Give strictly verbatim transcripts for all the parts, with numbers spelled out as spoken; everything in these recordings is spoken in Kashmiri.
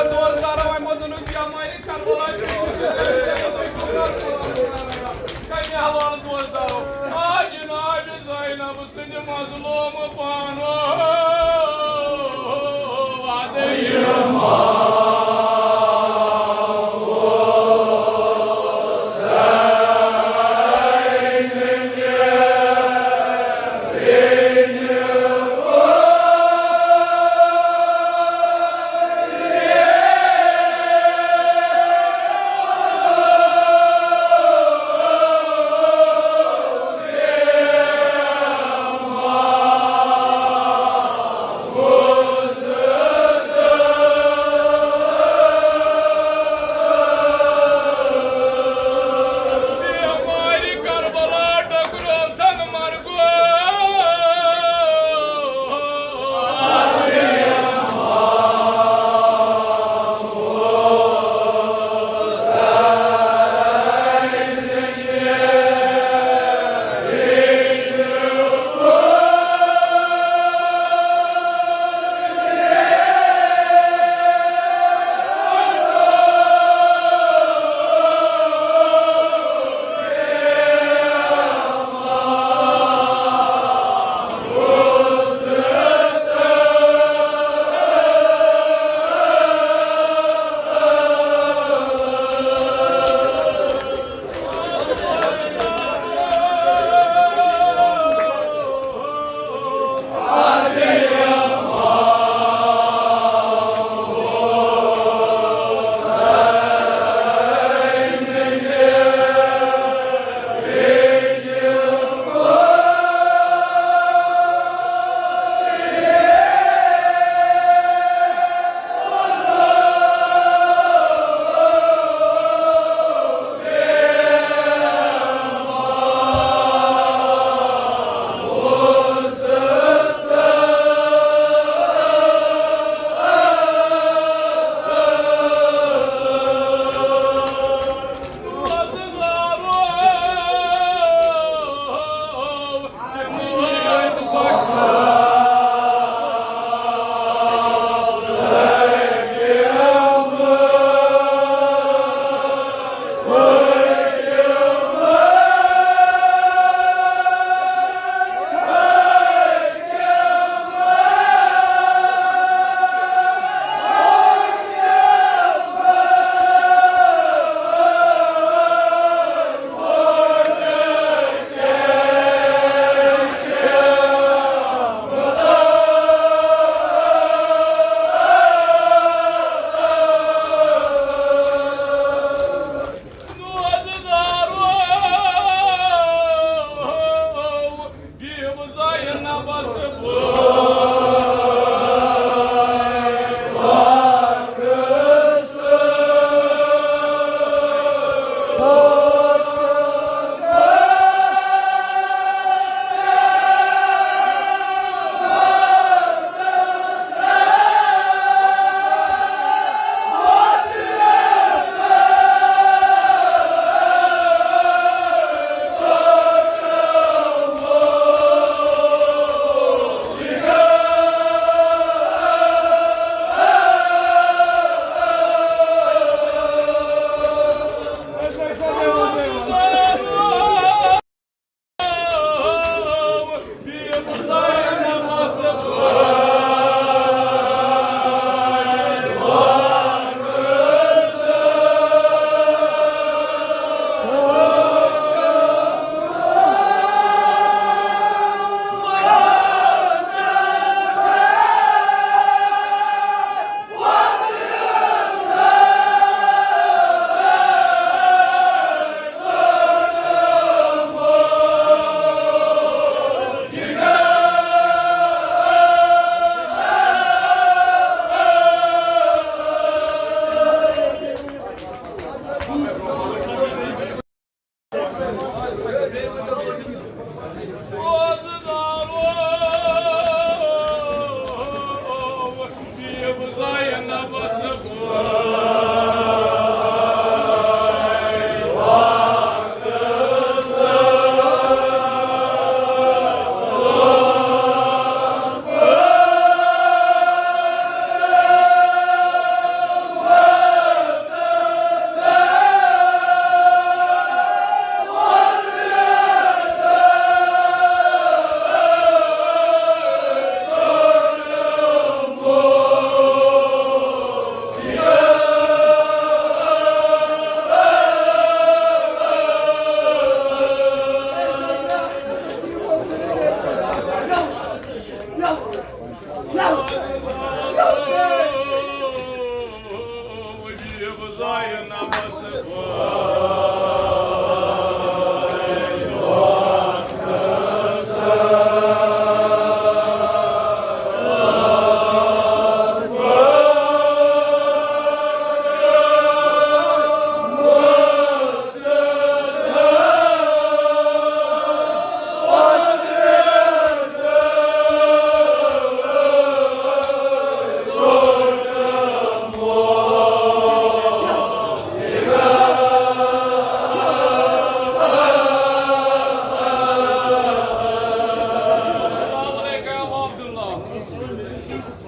دوستارو، وۄنۍ ووٚنُن کیٛاہ مَرِ کربلا، کَمہِ حوالہٕ دوستارو؟ آ جناب زینب سٕنٛدِ مظلوم پانو وعدٕ۔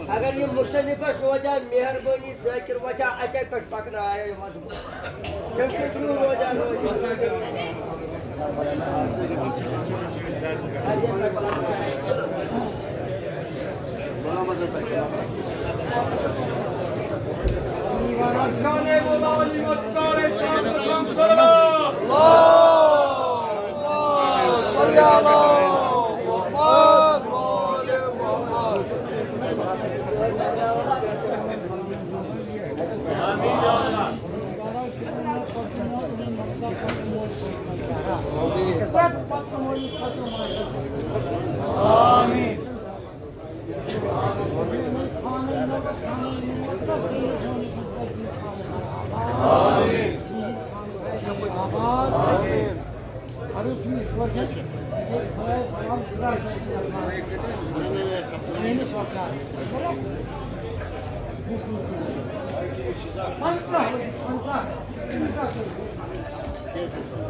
اگر یہِ مُصنِفَس روزِ ہا مہربٲنی، ذٲکِر وۄتھِ ہا اَتے پٮ۪ٹھ پَکناوِ ہا یہِ مضموٗن۔ تٔمۍ سٕنٛدِ برٛونٛہہ روزِ ہا روزِ۔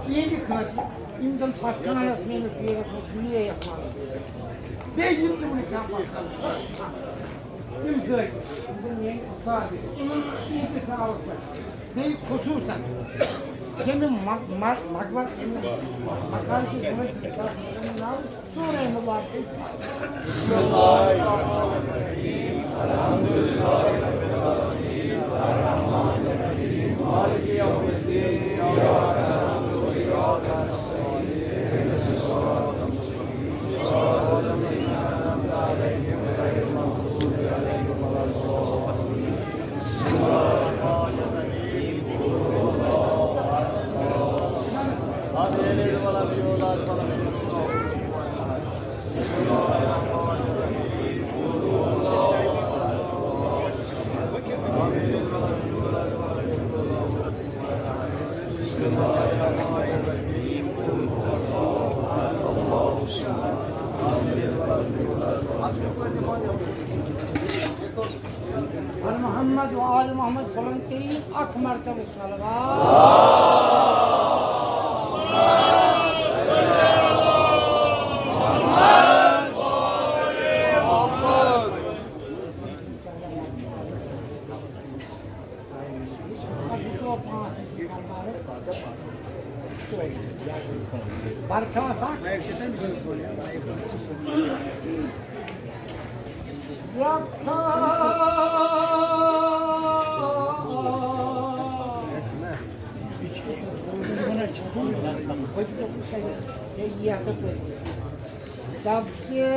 تِہِنٛدِ خٲطرٕ، یِم زَن پَتھ کَنہِ آسہٕ میٛٲنِس پیٖرَس منٛز دُنیا یَتھ منٛز۔ بیٚیہِ یِم تہِ وٕنہِ کانٛہہ پَتھ کَنہِ۔ تِم زٲوۍ، یِم زَن میٛٲنۍ اُستاد ٲسۍ، تِہِنٛدِس ناوَس پٮ۪ٹھ۔ بیٚیہِ خصوٗصاً ییٚمہِ مق-، مق-، مقبر، ییٚمہِ مکان کِس مٲلِس پٮ۪ٹھ ناو سورہ مبارک۔ بسم اللہ الرحمن الرحیم۔ الحمد للہ رب العالمین۔ الرحمن الرحیم۔ مالک یوم الدین۔ ایاک نعبد و ایاک نستعین۔ اہدنا الصراط المستقیم۔ صراط الذین انعمت علیہم غیر المغضوب علیہم ولا الضالین۔ محمد و آل محمد بلند ترین اکھ مرتبہ صلوات۔ برکھا سا۔ تب کے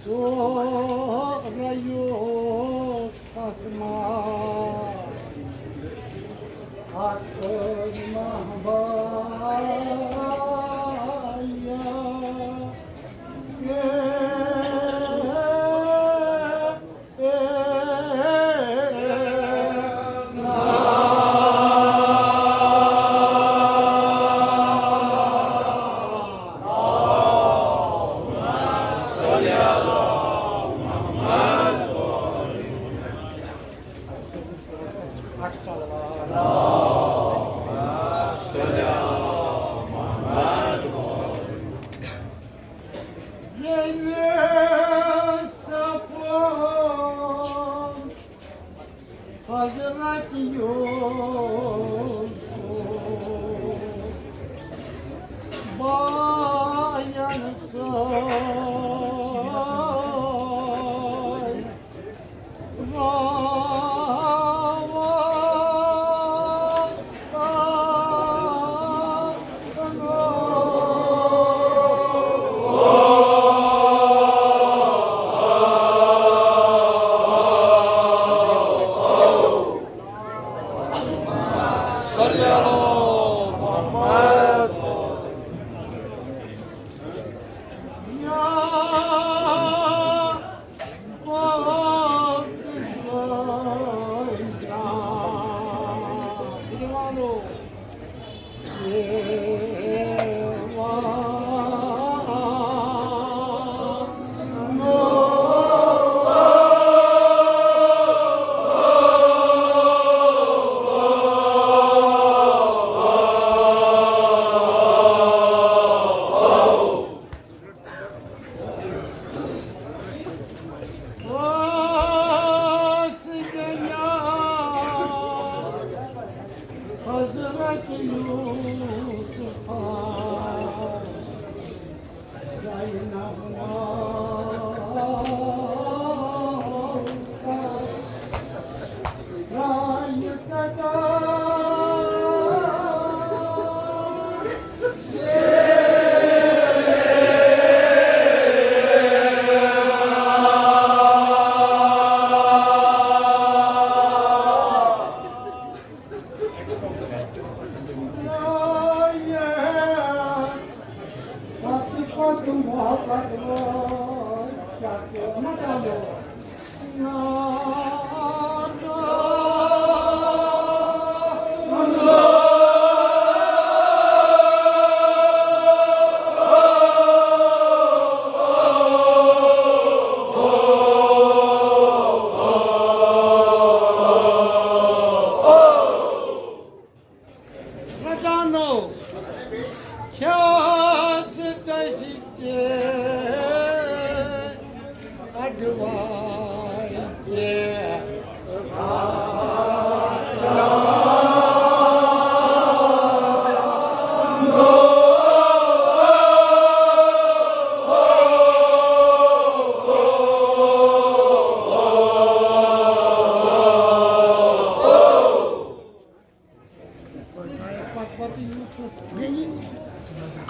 سورہ یوسف ما حق مہبایا۔ حضرت یوسف باین سۭتۍ۔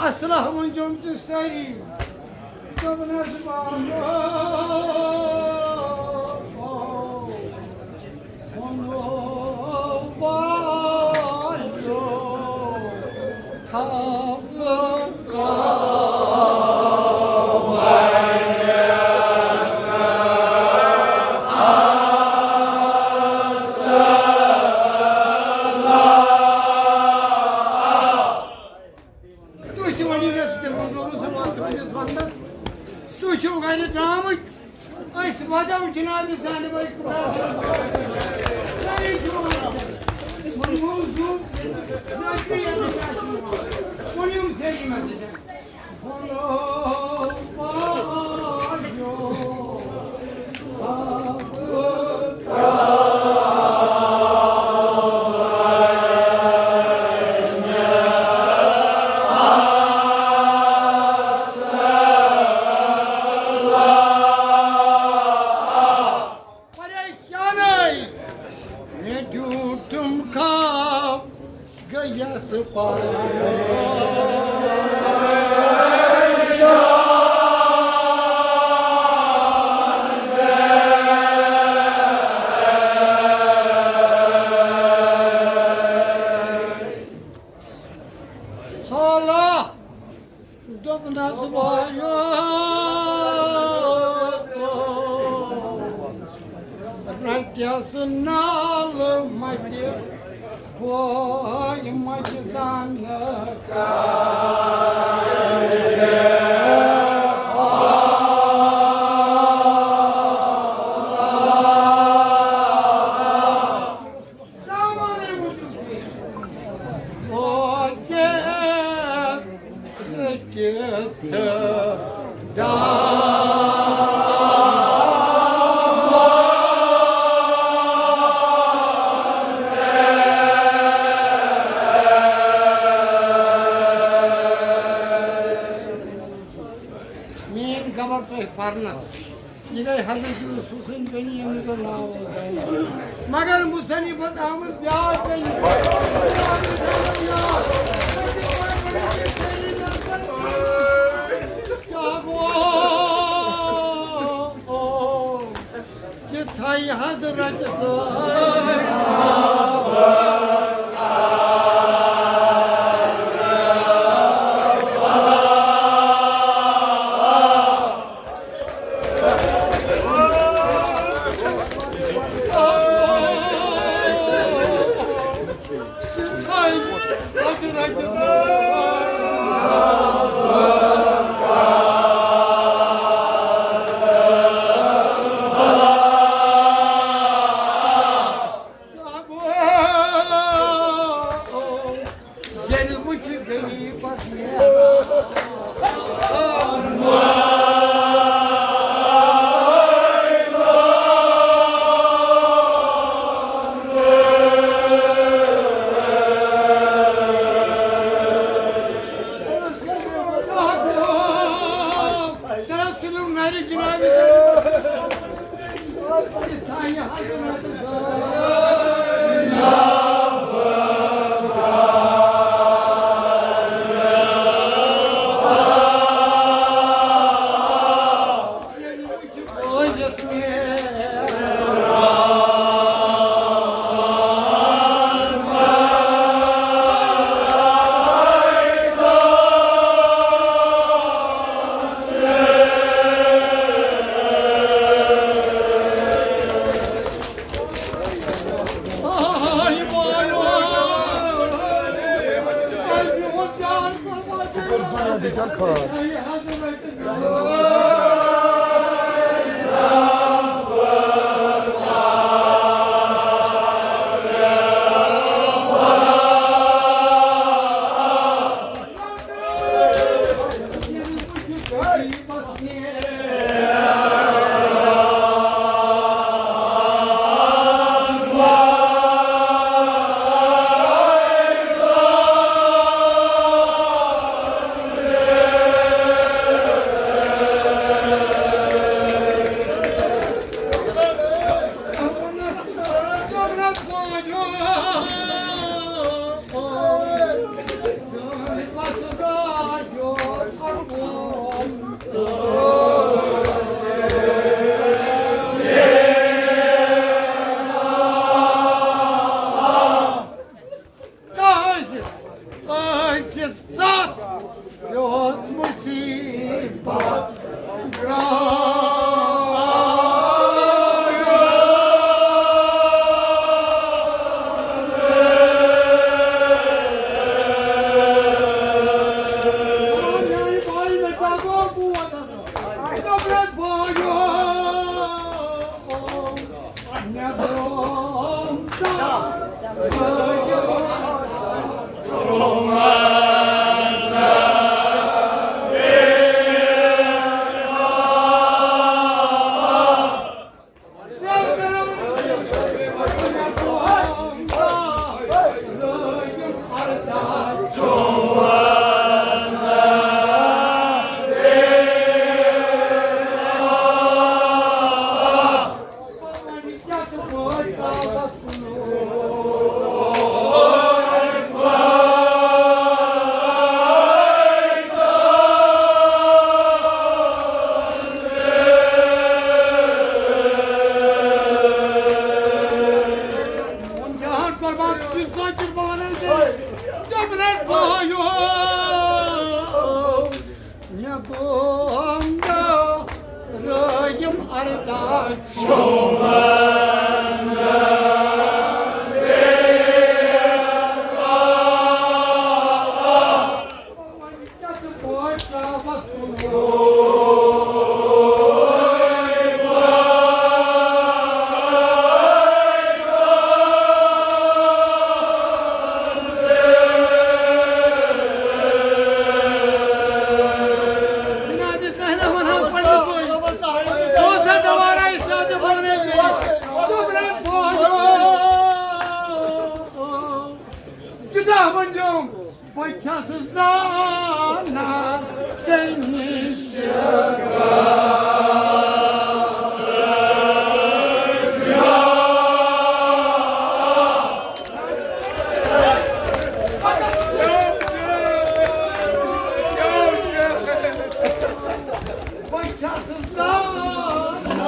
اصلہ ؤنۍزیوم تُہۍ سٲری۔ دوٚپنَس بابا، ووٚنُو والیو، خبر تُہۍ تہِ ؤنِو مےٚ سۭتۍ، بہٕ گوٚوُس زٕ وَنٛدٕ پنٛنِس وَنٛدَس۔ تُہۍ چھِو گَرِ درٛامٕتۍ، أسۍ وَدو جِنابِ زانہِ بٲے خۄدایَس۔ سٲری چھِو وَنان، وۄنۍ موٗجوٗب، نوکری یَتھ جایہِ چھِ یِوان۔ ؤنِو سٲری مےٚ سۭتۍ۔ پریشانٕے مےٚ دیُتُم خواب۔ گٔیَس پاگل۔ حالا دوٚپنَس والیو، رَٹٮ۪س نالہٕ مَچہِ، بوے مَچہِ زَنہٕ۔ میٲنۍ خبر تۄہہِ پرنس۔ یہِ گٔے حضرت یوسف سٕنٛدۍ بیٚنہِ، ییٚمِس زَن ناو اوس زینب۔ مگر مُصنِفَس آمٕژ بیٛاکھ بیٚنہِ۔ کیٛاہ گوٚو؟ تِتھَے حضرت زینب۔ جہان قربان سٕنٛدۍ خٲطرٕ بہٕ وَنان زِ جبرائیل بھایو، مےٚ گوٚو رٲیِم اَرداہ۔ جناب، تۄہہِ نہ وَنہو پنٛنہِ پٲٹھۍ۔ دوسا دوارا اِسا دِ بولنے کے۔ دوبرے بولو۔ جدا بن جاؤں۔ بہٕ چھَس زانان ژےٚ نِش۔ بہٕ چھَس زانان۔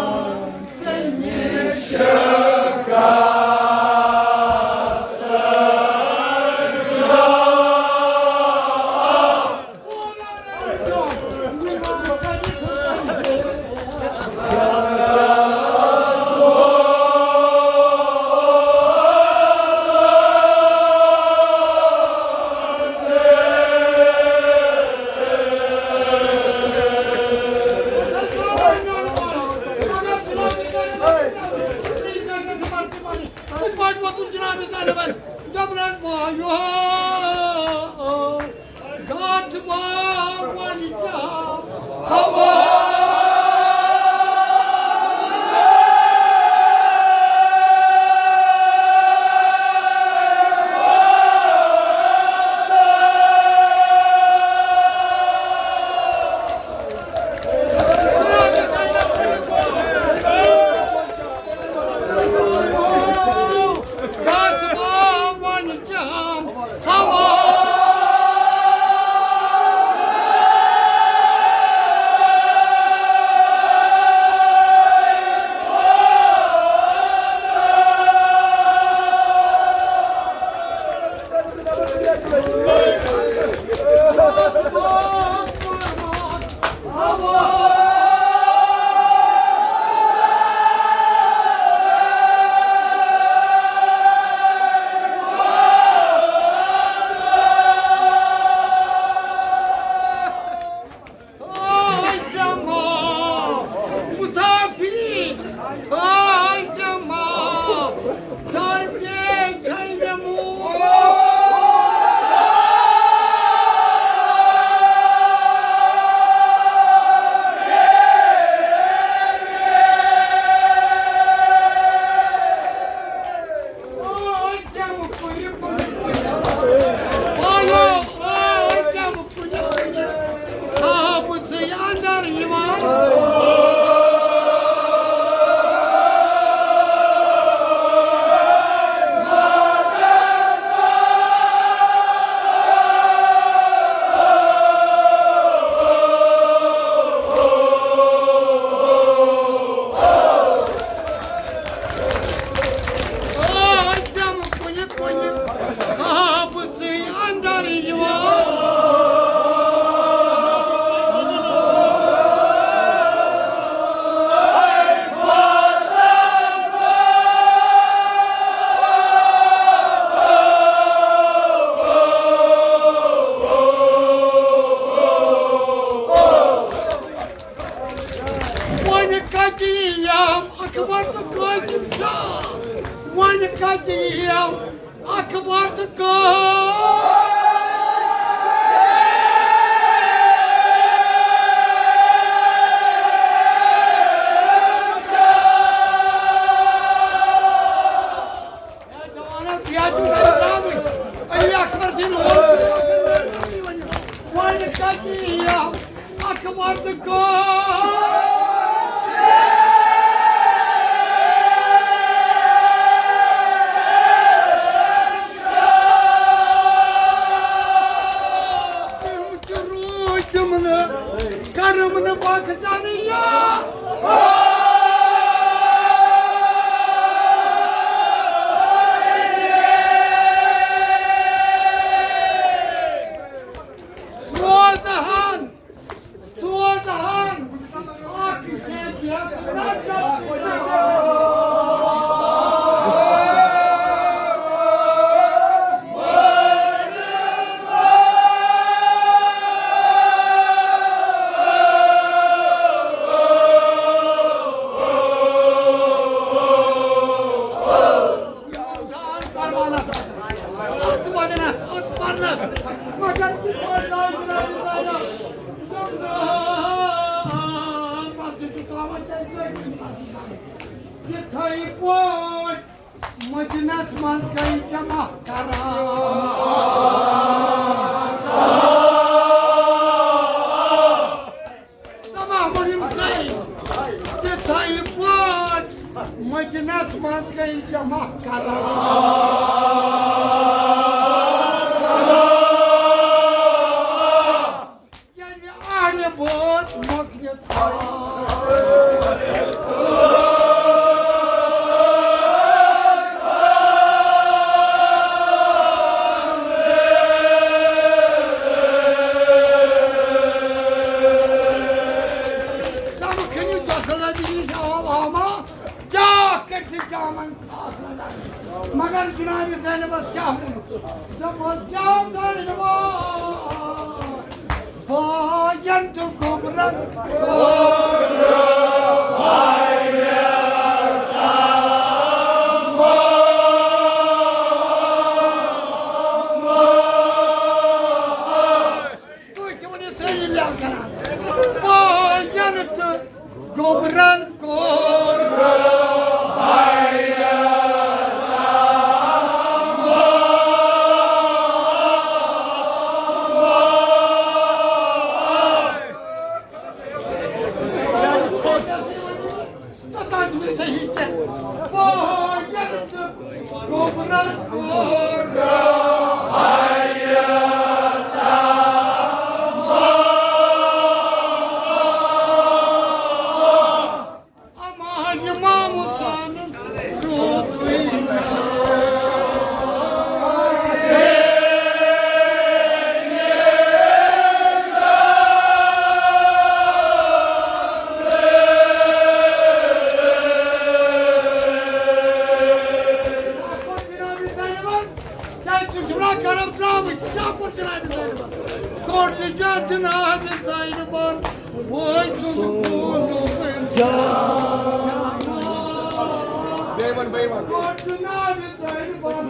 وۄنۍ کَتہِ یِیَم اکبر تہٕ قٲسِم شاہ؟ وۄنۍ کَتہِ یِیَم اکبر کو جوانو، کیا چھو کران؟ علی اکبر سٕنٛدۍ لول۔ وۄنۍ کتہِ یِیہِ اکبر تہٕ کو؟ تِم تہِ روٗدۍ تِم نہٕ کرم نہٕ بخت۔ روزہن، روزہن۔ یِتھَے پٲٹھۍ مدینس منٛز گٔے جمع کران۔ تمام یِم سٲری تِتھَے پٲٹھۍ مدینس منٛز گٔے جمع کران۔ ییٚلہِ اہلِ بٲژ مۄکلِتھ آے۔ تَمہِ کِنۍ یُس دۄشوٕے نِش آو ہاما، کیٛاہ کٔرِتھ کیٛاہ وَنہِ؟ مگر جناب زینبس کیٛاہ ووٚن؟ دوٚپمس، کیٛاہ زینبا؟ باین تہٕ گوٚبرن۔ تُہۍ تہِ ؤنِو سٲری لیٚکھ کران۔ باین تہٕ گوٚبرن کوٚر۔ توٚتام چھُ صحیح کینٛہہ۔ باین تہٕ گوٚبرن کوٚر۔ اما امام حسین روٗدُے۔ کیٛازِ تُہۍ چھِو نا کرم ترٛاوٕنۍ؟ کیٛاہ کوٚر جنابِ زینبن؟ کوٚر نہٕ کینٛہہ جنابِ زینبن۔ وٲے تُل کُن بیٚیہِ وَن، بیٚیہِ وَن۔ کوٚر جنابِ زینبن۔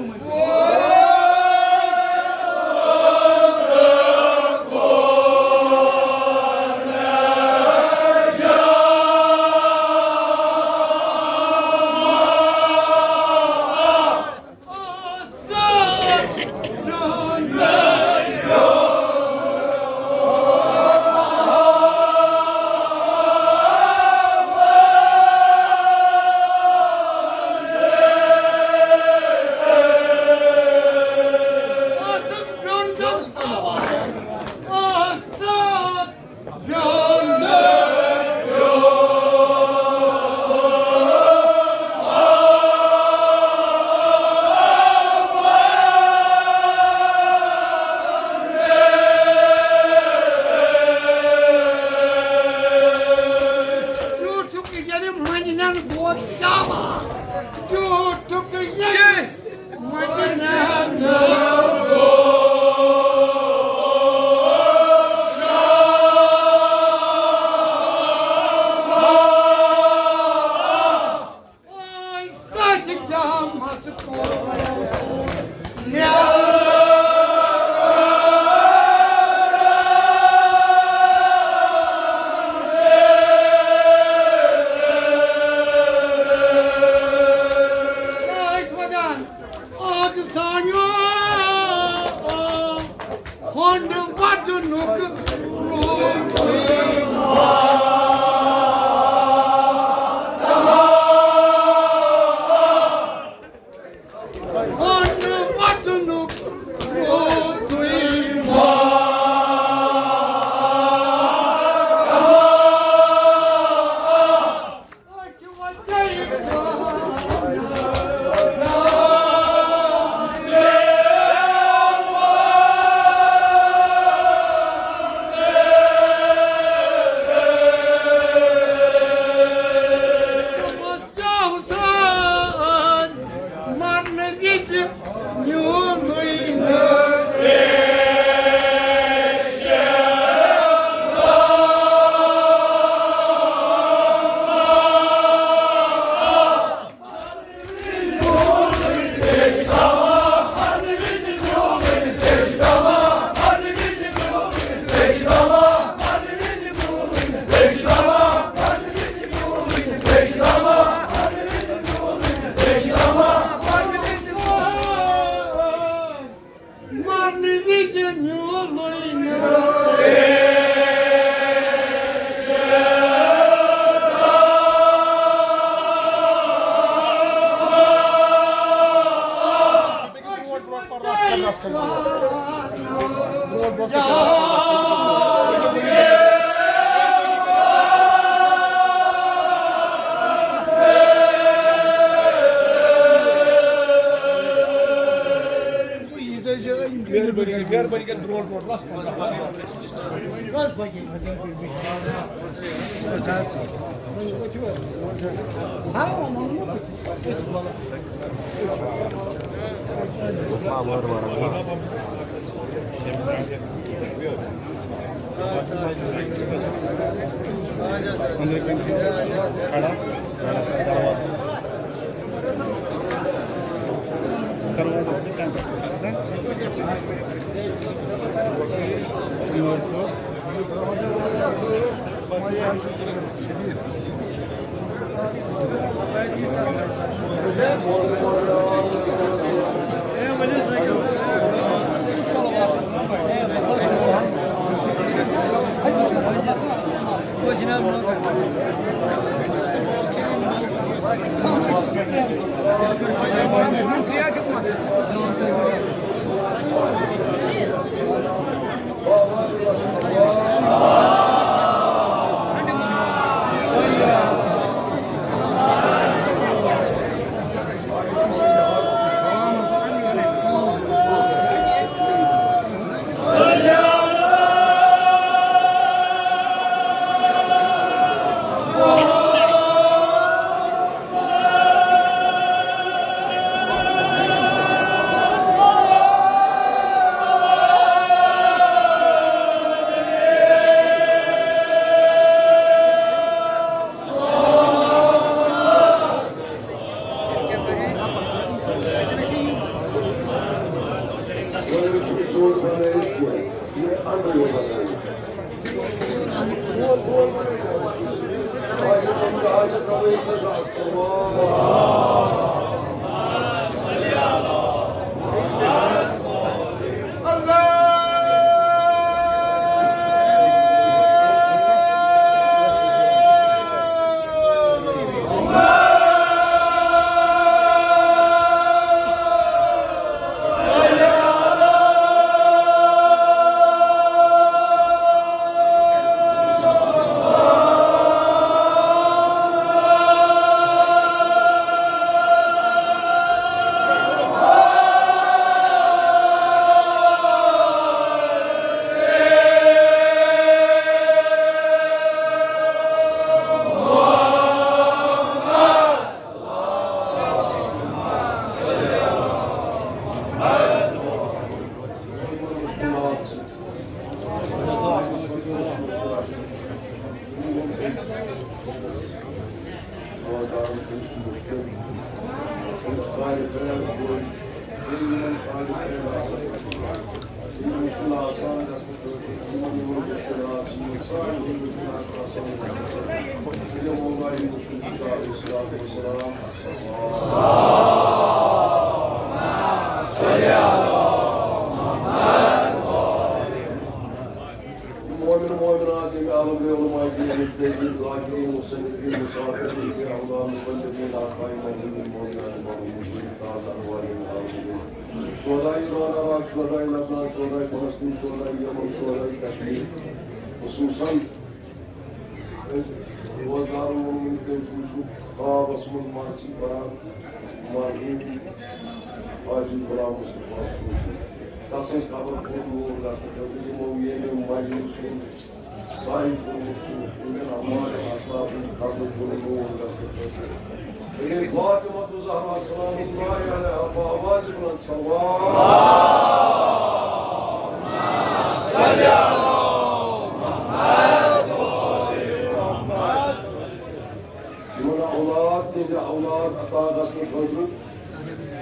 مہربٲنی کٔرِتھ، مہربٲنی کٔرِتھ برونٛٹھ برونٛٹھ لَس کھنٛڈ، لَس کھنٛڈ۔ مومن مومنات، ییٚمہِ عالم گٔے علماء دین، مجتہدین، ذاکرین، مصنفین، مسافرین، اولاد، مبلغین، آقای مومنین، مولیان، مومنین، تاجدار، والین، عالمین۔ شہدای ایران، عراق، شہدای لبنان، شہدای فلسطین، شہدای یمن، شہدای کشمیر، خصوصاً روزدار المومنین تٔمۍ چھُ وٕچھمُت خوابَس منٛز مرثی پران، مرحوم حاجی غلام مصطفیٰ صٲب۔ تسٕنٛز قبر پٮ۪ٹھ نوٗر گژھنہٕ خٲطرٕ دِمو ییٚمہِ مجلس ہُنٛد سایہِ پھوٚرمُت چھُ، ییٚمٮ۪ن اعمال اصلاح ہُنٛد قبر پٮ۪ٹھ نوٗر گژھنہٕ خٲطرٕ۔ اے فاطمہ الزہرا سلام اللہ علیہا بآواز بلند صلوات۔ یِمن اولاد تہنٛدِ اولاد عطا گژھنہٕ خٲطرٕ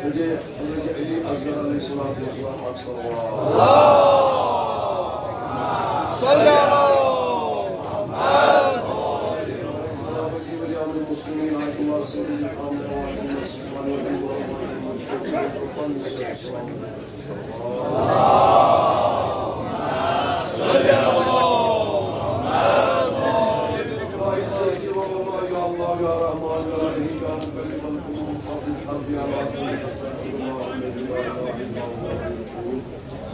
تہٕ بیٚیہِ حضرت علی اصغر علیہ الصلوۃ والسلام اکھ صلوات۔ صلی اللہ۔ صحابتی ولی امر مسلمین، حاکم السلیم، خامنہ واشنگٹن،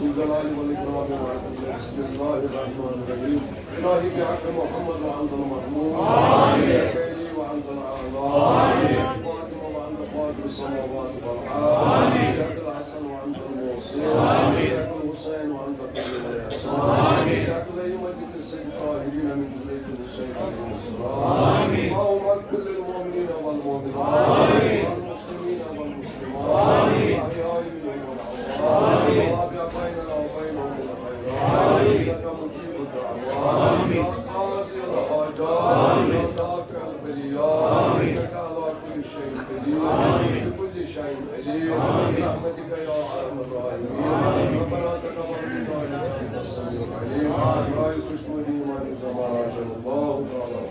ذو الجلال والإكرام والأكرم۔ بسم الله الرحمن الرحيم. إلهي بحق محمد وأنت المحمود، بحق عيني وأنت الأعلى، بحق فاطمة وأنت قادر السماوات والأرض، بحق الحسن وأنت المحسن، بحق الحسين وأنت خير الإحسان، بحق الأئمة الستة الطاهرين من ذرية الحسين عليهم السلام. اللهم اغفر للمؤمنين والمؤمنات والمسلمين والمسلمات الأحياء منهم والأموات. وتابع بيننا وبينهم بالخيرات. إنك مجيب الدعوات. يا قاضي الحاجات. يا دافع البليات. إنك على كل شيء قدير. بكل شيء عليم. برحمتك يا أرحم الراحمين. ربنا تقبل منا إنك أنت السميع العليم. برأي كشف الإيمان زمان عجل الله تعالى.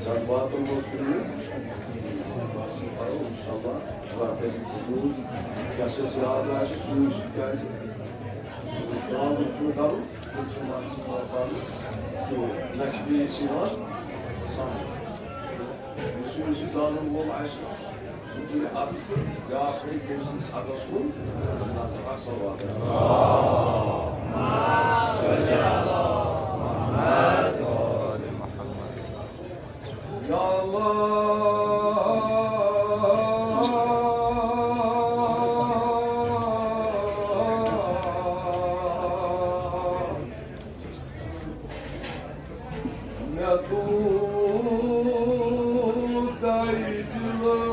جذباتن منٛز چھُنہٕ یہِ۔ بس کرو انشاءاللہ، اللہ کرِ قبول۔ یۄس اَسہِ یاد آسہِ، سُے وٕچھِ، تِکیٛازِ شامُک چھُنہٕ کرُن، تیٚلہِ چھُنہٕ مقصد واتان کینٛہہ۔ نہ چھِ بیٚیِس یِوان سمجھ۔ یُس یُس یہِ زانُن وول آسہِ، سُہ تُلہِ اَتھ تہٕ بیٛاکھ تھٲوِتھ تٔمۍ سٕنٛدِس اَتھَس کُن نظر۔ اَکھ صلوات۔ یا اللہ، مےٚ دوٗر دَے دِلَس۔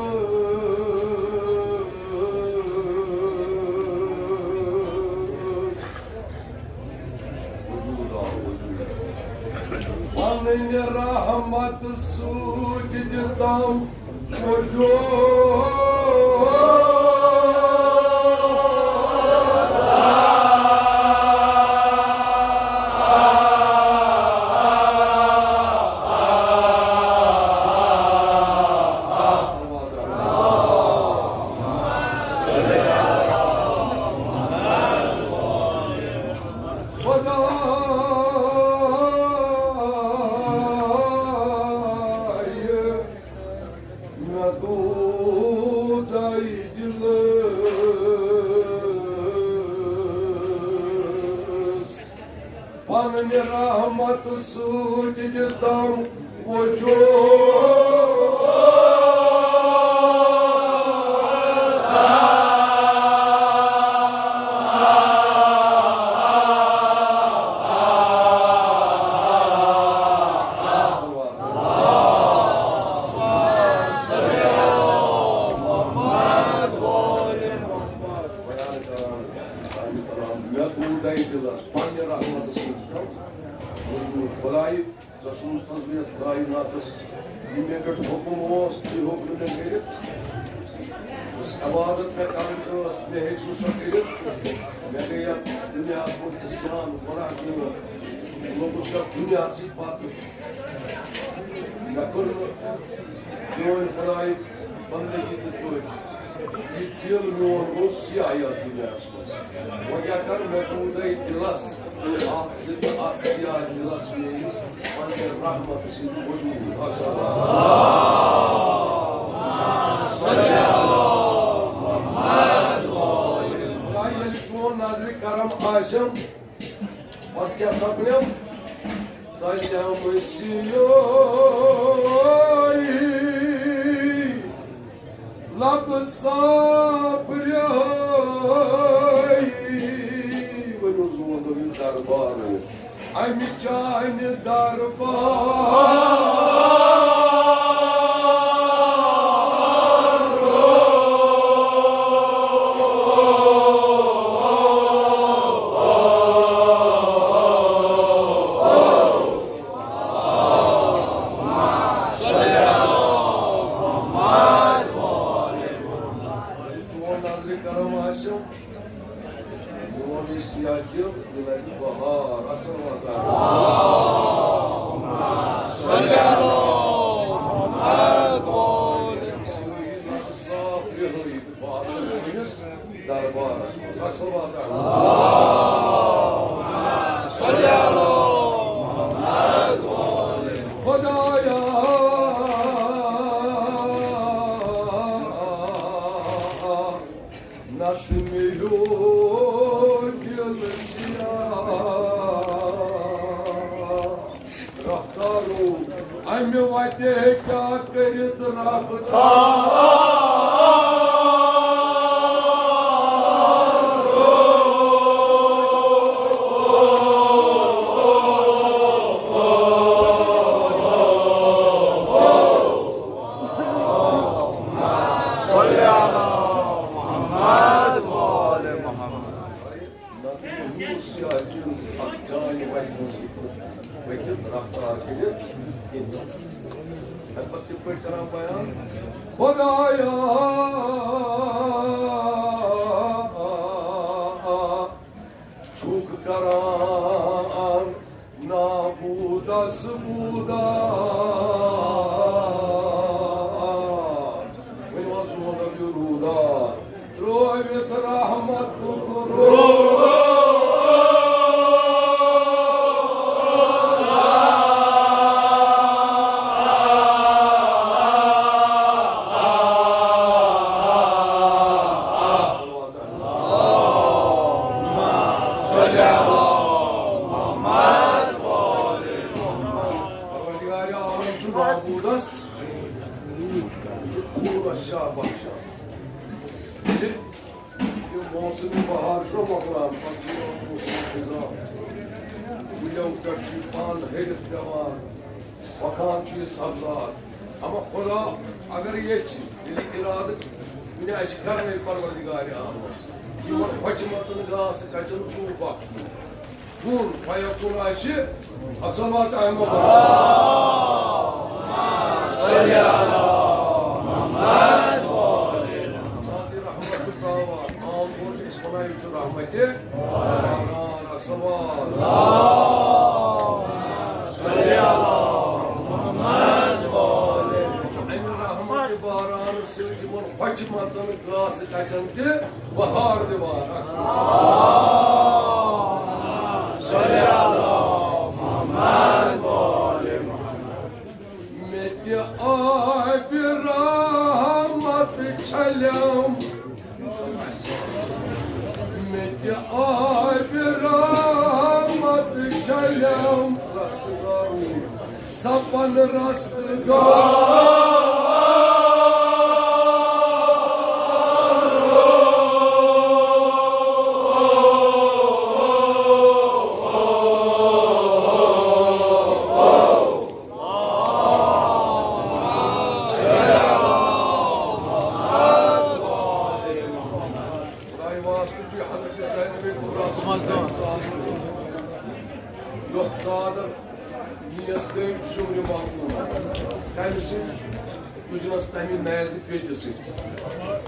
وجود آو، وجود۔ پنٕنۍ رحمت سۭتۍ دِتم وجود۔ خدایہ، مےٚ دوٗر دَے دِلَس، پنٕنہِ رحمتہٕ سۭتۍ دِتم وجود۔ مےٚ دوٗر دَے دِلَس پنٕنہِ رحمتہٕ سۭتۍ دِتم وجود۔ خدایہِ، ژےٚ سوٗزتھس بہٕ یَتھ کائناتس، یہِ مےٚ پٮ۪ٹھ حُکُم اوس، تہِ ہیوٚک نہٕ مےٚ کٔرِتھ۔ یۄس عبادت مےٚ کَرٕنۍ ٲس، مےٚ ہیٚچ نہٕ سۄ کٔرِتھ۔ مےٚ گٔے یَتھ دُنیاہَس منٛز عصیان، گۄناہ کٲم۔ لوٚگُس یَتھ دُنیاہَسٕے پَتہٕ۔ مےٚ کٔر نہٕ چٲنۍ خۄدایہِ بندگی تہٕ پٲٹھۍ۔ یہِ دِل میون گوٚو سیاہ یَتھ دُنیاہَس منٛز۔ وۄنۍ کیٛاہ کَرٕ، مےٚ روٗدَے دِلَس اَتھ دِ-، اَتھ سیاہ دِلَس میٛٲنِس پنٛنہِ رحمتہٕ سۭتۍ وجوٗد۔ اَکھ سا خۄدایا، ییٚلہِ چون نظرِ کرم آسٮ۪م، پتہٕ کیٛاہ سپدٮ۪م؟ سجدم سیوی لب صاف رہی۔ ؤنِو زور، دٔپِو دربارو، امہِ چانہِ دربار۔ چون نظرِ کرم آسٮ۪م، میون یہِ سیاہ دِل، یہِ لگہِ بہار۔ اصل واتان۔ صلی علی محمد۔ صاف رہٲیی۔ بہٕ آسہٕ چٲنِس دربارس منٛز۔ اکھ صلوات اکھ۔ خۄدایا، نتہٕ مےٚ ہیوٗ دِل سیاہ۔ رفتارو، امہِ وتہِ کیٛاہ کٔرِتھ رفتار۔ نتہٕ یہِ ہیوٗ سیاہ دِل اَتھ جانہِ وَتہِ منٛز پٔکِتھ رفتار کٔرِتھ کِہیٖنۍ۔ اَمہِ پَتہٕ کِتھ پٲٹھۍ کَران بیان؟ خۄدایا، چھُکھ کران نابودس بودار۔ ؤنِو حظ، سون دَپیو روٗدار۔ ترٛٲوِتھ رحمتُک روٗدار۔ پروردگار عالم چھُ نابودس، یہِ چھُ ٹھوٗلس شاہ بخشان۔ ییٚلہِ یہِ موسم بہار چھُ مۄکلان، پتہٕ چھُ یِوان موسم خزاں۔ کُلیو پٮ۪ٹھ چھُ یہِ پن ۂرِتھ پٮ۪وان۔ ہۄکھان چھُ یہِ سبزار۔ اما خدا اگر یژھِ، ییٚلہِ ارادٕ کُنہِ آسہِ کرنے پروردگار عالمس، یِمن ہۄچھِ مژن گاسہٕ کچن زُو بخشُن، کُن فیکُن آسہِ، اکھ صلوات احمد۔ ذاتِ رحمت چھُ تراوان، عام طور چھِ أسۍ وَنان، یہِ چھُ رحمتِ باران۔ اکھ صلوات۔ چھُ اَمہِ رحمتِ باران سۭتۍ یِمن ہۄچھِ مژن گاسہٕ کچن تہِ بہار دِوان۔ اکھ صلوات۔ مےٚ تہِ آبِ رحمت چھلم۔ مےٚ تہِ آبِ رحمت چھلم۔ رستہٕ گارو، سپن رستہٕ گارو۔ خداے واسطہٕ چھُ حضرت زینب کبریٰ سٕنٛز ژادر، یۄس ژادر یس کٔمۍ شُمرِ مقبول۔ کمہِ سۭتۍ؟ تُجنس تمہِ نیزِ پیٹہِ سۭتۍ۔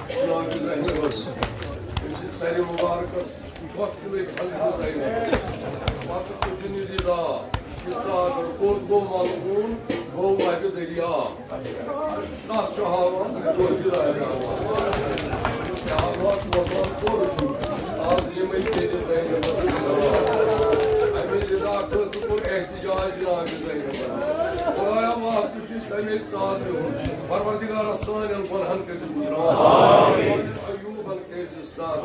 جناب ابراہیم ٲس أمۍ سٕنٛدِ سرِ مُبارکس چھۄکھ تہِ لٔگۍ حضرت زینب۔ پتہٕ تُجن یہِ رِدا، یہِ ژادر کوٚت گوٚو ملعوٗن، گوٚو لبہِ دریا۔ کس چھُ ہاوان؟ کٲشِر آیہِ ہاوان۔ کیٛاہ آواز وۄتھان کوٚر چھُ؟ آز یِمے تیٚلہِ زینبس رِدا۔ اَمہِ رِدا خٲطرٕ کوٚر احتجاج جناب زینبن۔ خۄدایا واسطہٕ چھُ تَمے ژادرِ ہُنٛد۔ پروردگارا سانٮ۪ن گۄنہن کٔرۍ زِ گُزران۔ سانٮ۪ن عیوٗبن کٔرۍ زِ سادٕ۔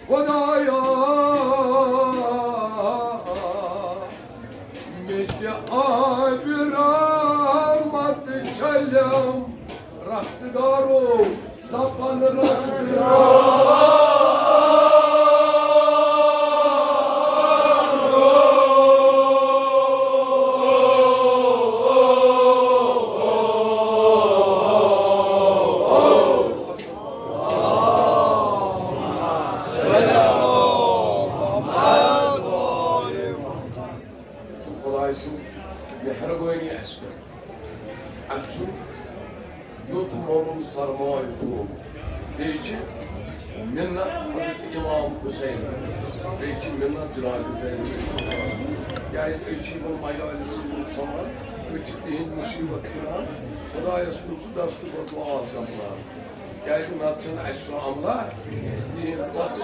خۄدایا، مےٚ تہِ آبِ رحمت چھلم، رستگارو سپن رستگار۔ خۄداے سٕنٛز مہربٲنی اَسہِ پٮ۪ٹھ۔ اَسہِ چھُ یُتھ مولوٗم سرمایہِ تھوٚومُت۔ بیٚیہِ چھِ مِنت حضرت امام حسین، بیٚیہِ چھِ مِنت جناب حسین۔ کیٛازِ أسۍ چھِ یِمن مجالسن منٛز سَمان، أسۍ چھِ تِہِنٛدۍ مُصیٖبت تُلان، خۄدایَس کُن چھُ دستہٕ بدلہٕ آسان تُلان۔ کیٛازِ نتہٕ چھُنہٕ اَسہِ سُہ عملہ کِہیٖنۍ۔ پتہٕ چھِ،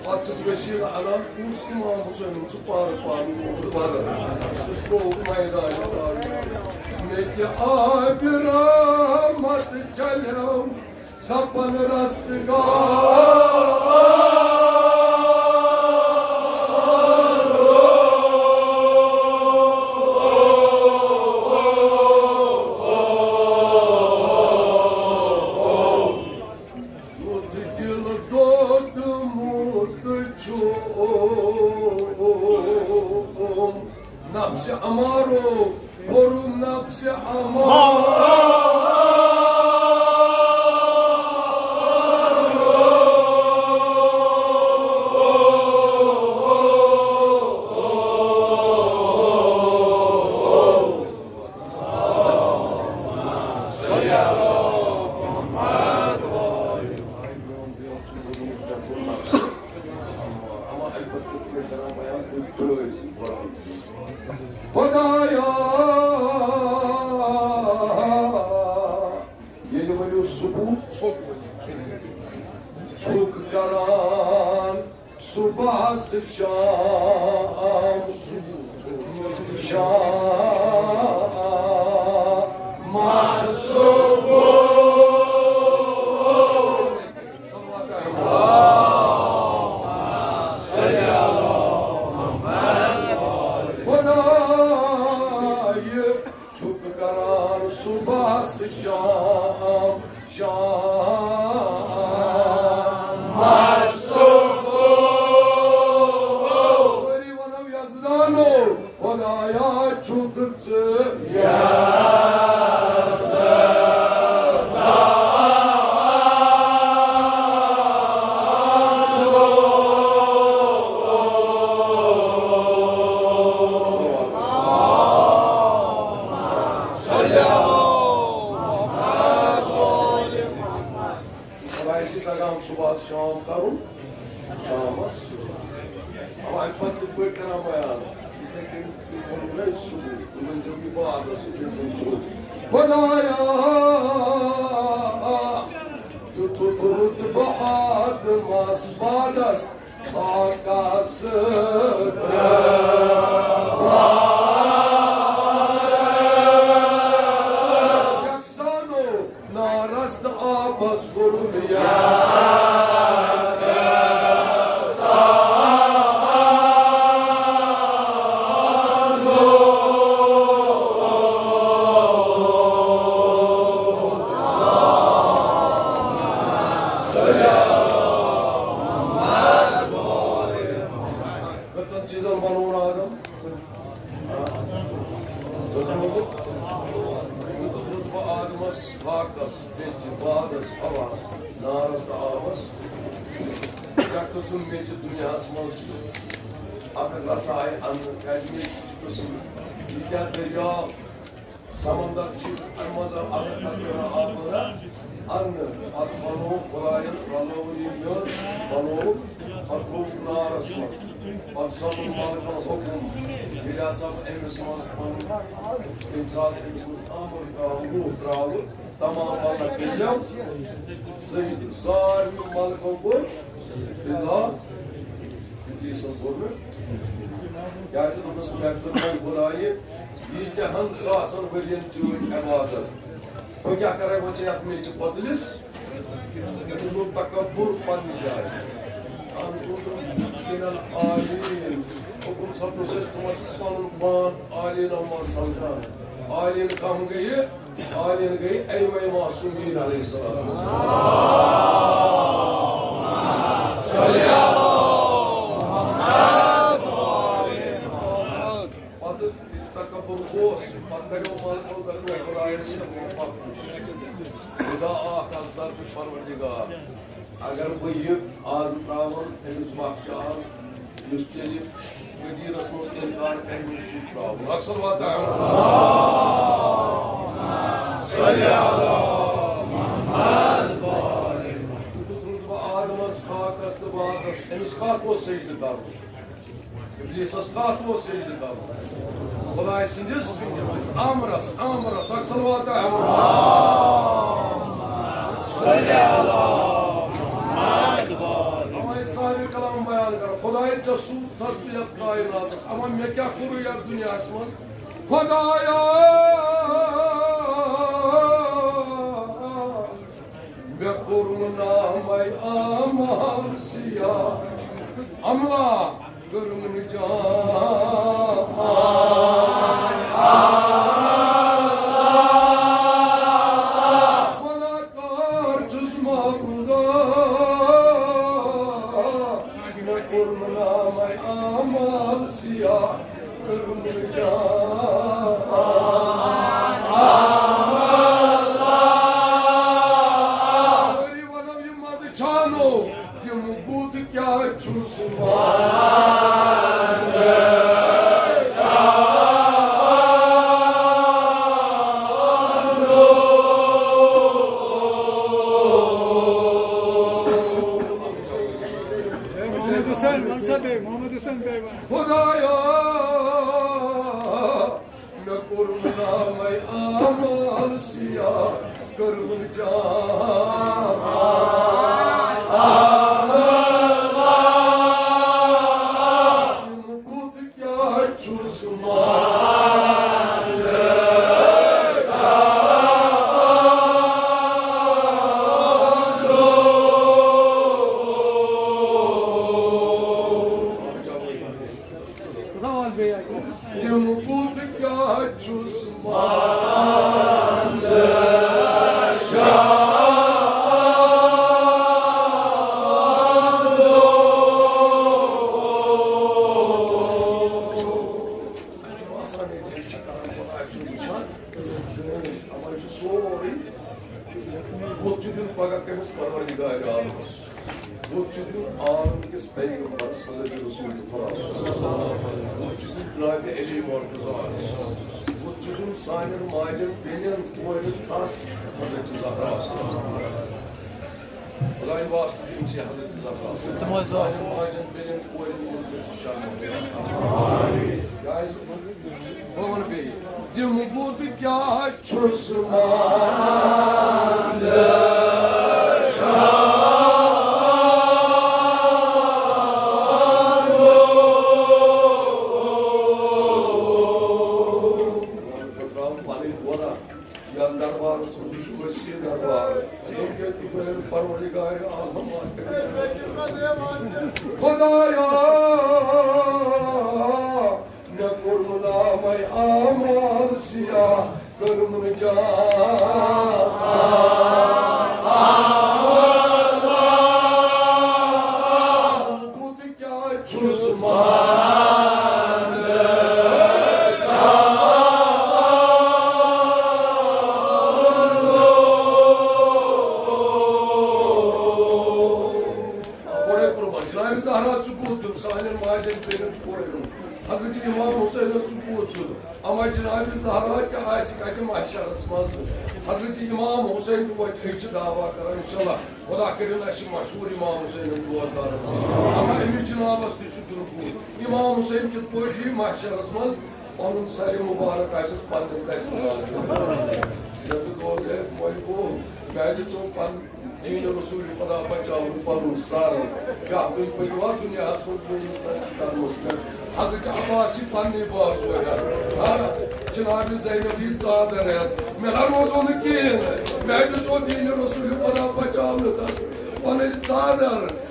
پتہٕ چھِس وسیٖلہٕ اَنان، کُس اِمام حُسین چھُ پانہٕ پانہٕ گوٚمُت بدل۔ سُہ چھُ ترٛووُکھ میدانہِ تارُک۔ مےٚ تہِ آبِ رحمت چلیو سپن رستگار۔ یُتھ دِل دودمُت چھُم نفسِ امارو، کوٚرُم نفسِ امارو۔ خۄدایا، ییٚلہِ ؤنِو ثبوت چھُکھ، چھُکھ کران صبحس شام، صبح چھُ شام، مس صبح۔ صلوات احمد۔ خۄدایہِ چھُکھ کران صبحس شام، شام۔ سٲری ونو یزدانو، خۄدایا چھُکھ ژٕ۔ خۄدایہِ سۭتۍ لگان صُبحس شام کرُن، شامس۔ اَمہِ پتہٕ کِتھ پٲٹھۍ کران بیان؟ یِتھے کٔنۍ یہِ ووٚن مےٚ صُبحُے، تِمن چھُ یہِ بعدس، یہِ چھُ صُبح۔ خۄدایا، دیُتُتھ رُتبہٕ آدمس بعدس، آکاس یکسانو نارس تہٕ آبس کوٚرُکھ یاد۔ کٔژن چیٖزن بنوو آدم؟ رُتبہٕ آدمس، ہاکس، میٚژِ، بادس، ہوہس، نارس تہٕ آبس۔ کیٛاہ قٕسم میٚژِ دُنیاہس منٛز چھِ؟ اَتھ رَژھِ آیہِ اَننہٕ، کیٛازِ مےٚ چھِ قٕسم ییٖتیٛاہ دٔریاو، سمندر چھِ اَمہِ منٛز اَتھ اَتھ کران آب وغیرہ اَننہٕ۔ پَتہٕ بَنوو خۄدایَن، رَلٲو یہِ میٚژ، بَنوو، پَتہٕ لوٚگ نارَس منٛز۔ پَتہٕ سَپُد مَلکَن حُکُم، ییٚلہِ ہسا أمِس منٛز پَنُن ییٚمہِ ساتہٕ أمِس منٛز اَمر درٛاو، روح درٛاو، تمام ملک کٔرۍزیو سجدٕ۔ ساروٕے ملکو کوٚر خطاب، ابلیسن کوٚر نہٕ۔ کیٛازِ دوٚپنس، مےٚ کٔر وۄنۍ خۄدایہِ ییٖتیٛاہن ساسن ؤرین چٲنۍ عبادت، بہٕ کیٛاہ کرے وۄنۍ ژےٚ یتھ میٚژِ پۄتلِس؟ أمِس گوٚو تکبر پننہِ جایہِ۔ اَن کُنتُم من العالین۔ حُکُم سپدُن سۭتۍ ژٕ ما چھُکھ پنُن پان عالینو منٛز سمجھان؟ عالین کم گٔیہِ؟ عالین گٔیہِ ائمہ معصومین علیہ السلام۔ پتہٕ تکبر اوس، پتہٕ کریو ملکو، دپیو خدایس، بہٕ پکھ چھُس۔ خدا اکھ از طرفِ پروردگار۔ اگر بہٕ یہِ از تراون، أمِس بخچہِ از، یُس تیٚلہِ غدیرس منٛز انکار کرِ، مےٚ چھُ سُہ تراوُن۔ اکثر واتان۔ صلی علی محمد۔ تُلُتھ روٗد بہٕ آدمس، خاکس تہٕ بادس، أمِس کتھ اوس سجدٕ کرُن؟ ابلیسس کتھ اوس سجدٕ کرُن؟ خدایہِ سٕنٛدِس امرس، امرس، اکھ صلوات امر۔ اوے صاحب کلام بیان کران، خدایہِ ژےٚ سوٗزتھس بہٕ یتھ کائناتس، اما مےٚ کیٛاہ کوٚرُے یتھ دُنیاہس منٛز؟ خدایا، مےٚ کوٚرُن نامے اعمال سیاہ، عملا کٔرٕم نہٕ جان۔ گۄناہگار چھُس معبودا، مےٚ کوٚرُن نامے اعمال سیاہ۔ سٲری ونو یہِ مدٕ چھانو، تِم بُت کیٛاہ چھُس محمد حسین، ون سا بیٚیہِ، محمد حسین بیٚیہِ ون۔ خدایا، مےٚ کوٚرُن نامے اعمال سیاہ، کٔرٕم جان۔ یِم بُت کیٛاہ چھُس مانان؟ تِم بُت کیٛاہ چھُس مانان؟ اَسہِ چھُ باسان ییٚتہِ، أسۍ چھِ کران، اَسہِ چھُ وٕچھان، اَمَے چھُ سورُے۔ وۄتھ چھُ دیُن پگاہ کٔمِس؟ پروردگار عالمس۔ وۄتھ چھُ دیُن عالم کِس پیغمبرس حضرت رسول خدا صلی اللہ علیہ وسلم۔ وۄتھ چھُ دیُن جناب علی مرتضیٰ۔ وۄتھ چھُ دیُن سانٮ۪ن ماجٮ۪ن، بیٚنٮ۪ن، کورٮ۪ن، خاص حضرت زہرا صلی اللہ علیہ وسلم۔ خدایہِ واسطہٕ چھُ أمِس یہِ حضرت زہرا۔ تِم ٲسۍ سانٮ۪ن ماجٮ۪ن، بیٚنٮ۪ن، کورٮ۪ن، یِمن پٮ۪ٹھ شرم۔ کیٛازِ؟ بہٕ وَنہٕ بیٚیہِ، تِم بُت کیٛاہ چھُس مانان؟ بہٕ ترٛاوٕ پَنٕنۍ وَرا یَتھ دربارَس منٛز، یہِ چھُ وسیع دربار۔ ییٚتہِ کیٛاہ تہِ بَنہِ پروردگار عالم۔ خدایا، مےٚ کوٚرمُت نامَے اعمال سیاہ، کٔرمٕژ جان۔ بُت کیٛاہ چھُس مانان؟ گۄڈَے کوٚرمُت جناب زہرا چھُ بُت دیُن سانہِ ماجن بیٚنٮ۪ن کورٮ۪ن۔ حضرت امام حسینس چھُ پوٚت دیُن۔ اما جناب زہرا تہِ آسہِ کتہِ محشرس منٛز۔ حضرت امام حسین چھُ وۄنۍ أسۍ چھِ دعویٰ کران انشاءاللہ خدا کٔرِن اَسہِ مشہوٗر امام حسینن دوستدارن سۭتۍ۔ اما أمِس جنابس تہِ چھُ دیُن پوٚت۔ امام حسین کِتھ پٲٹھۍ یی محشرس منٛز؟ پنُن سرِ مبارک آسٮ۪س پننٮ۪ن دستہِ منٛز دیُن۔ مےٚ تہِ گوٚو ہے وۄنۍ گوٚو، مےٚ دِژو پنُن دین رسول خدا بچاوُن پنُن سر۔ کیٛاہ تُہۍ پٔکِو حظ دُنیاہس منٛز میٛٲنِس نزدیٖک قدمس پٮ۪ٹھ؟ حضرت عباس یی پننُے بازو ہٮ۪تھ، ہاں، جناب زینب یی ژادر ہٮ۪تھ۔ مےٚ نہ روزو نہٕ کِہیٖنۍ۔ مےٚ دِژو دین رسول خدا بچاونہٕ تتھ پنٕنۍ ژادر۔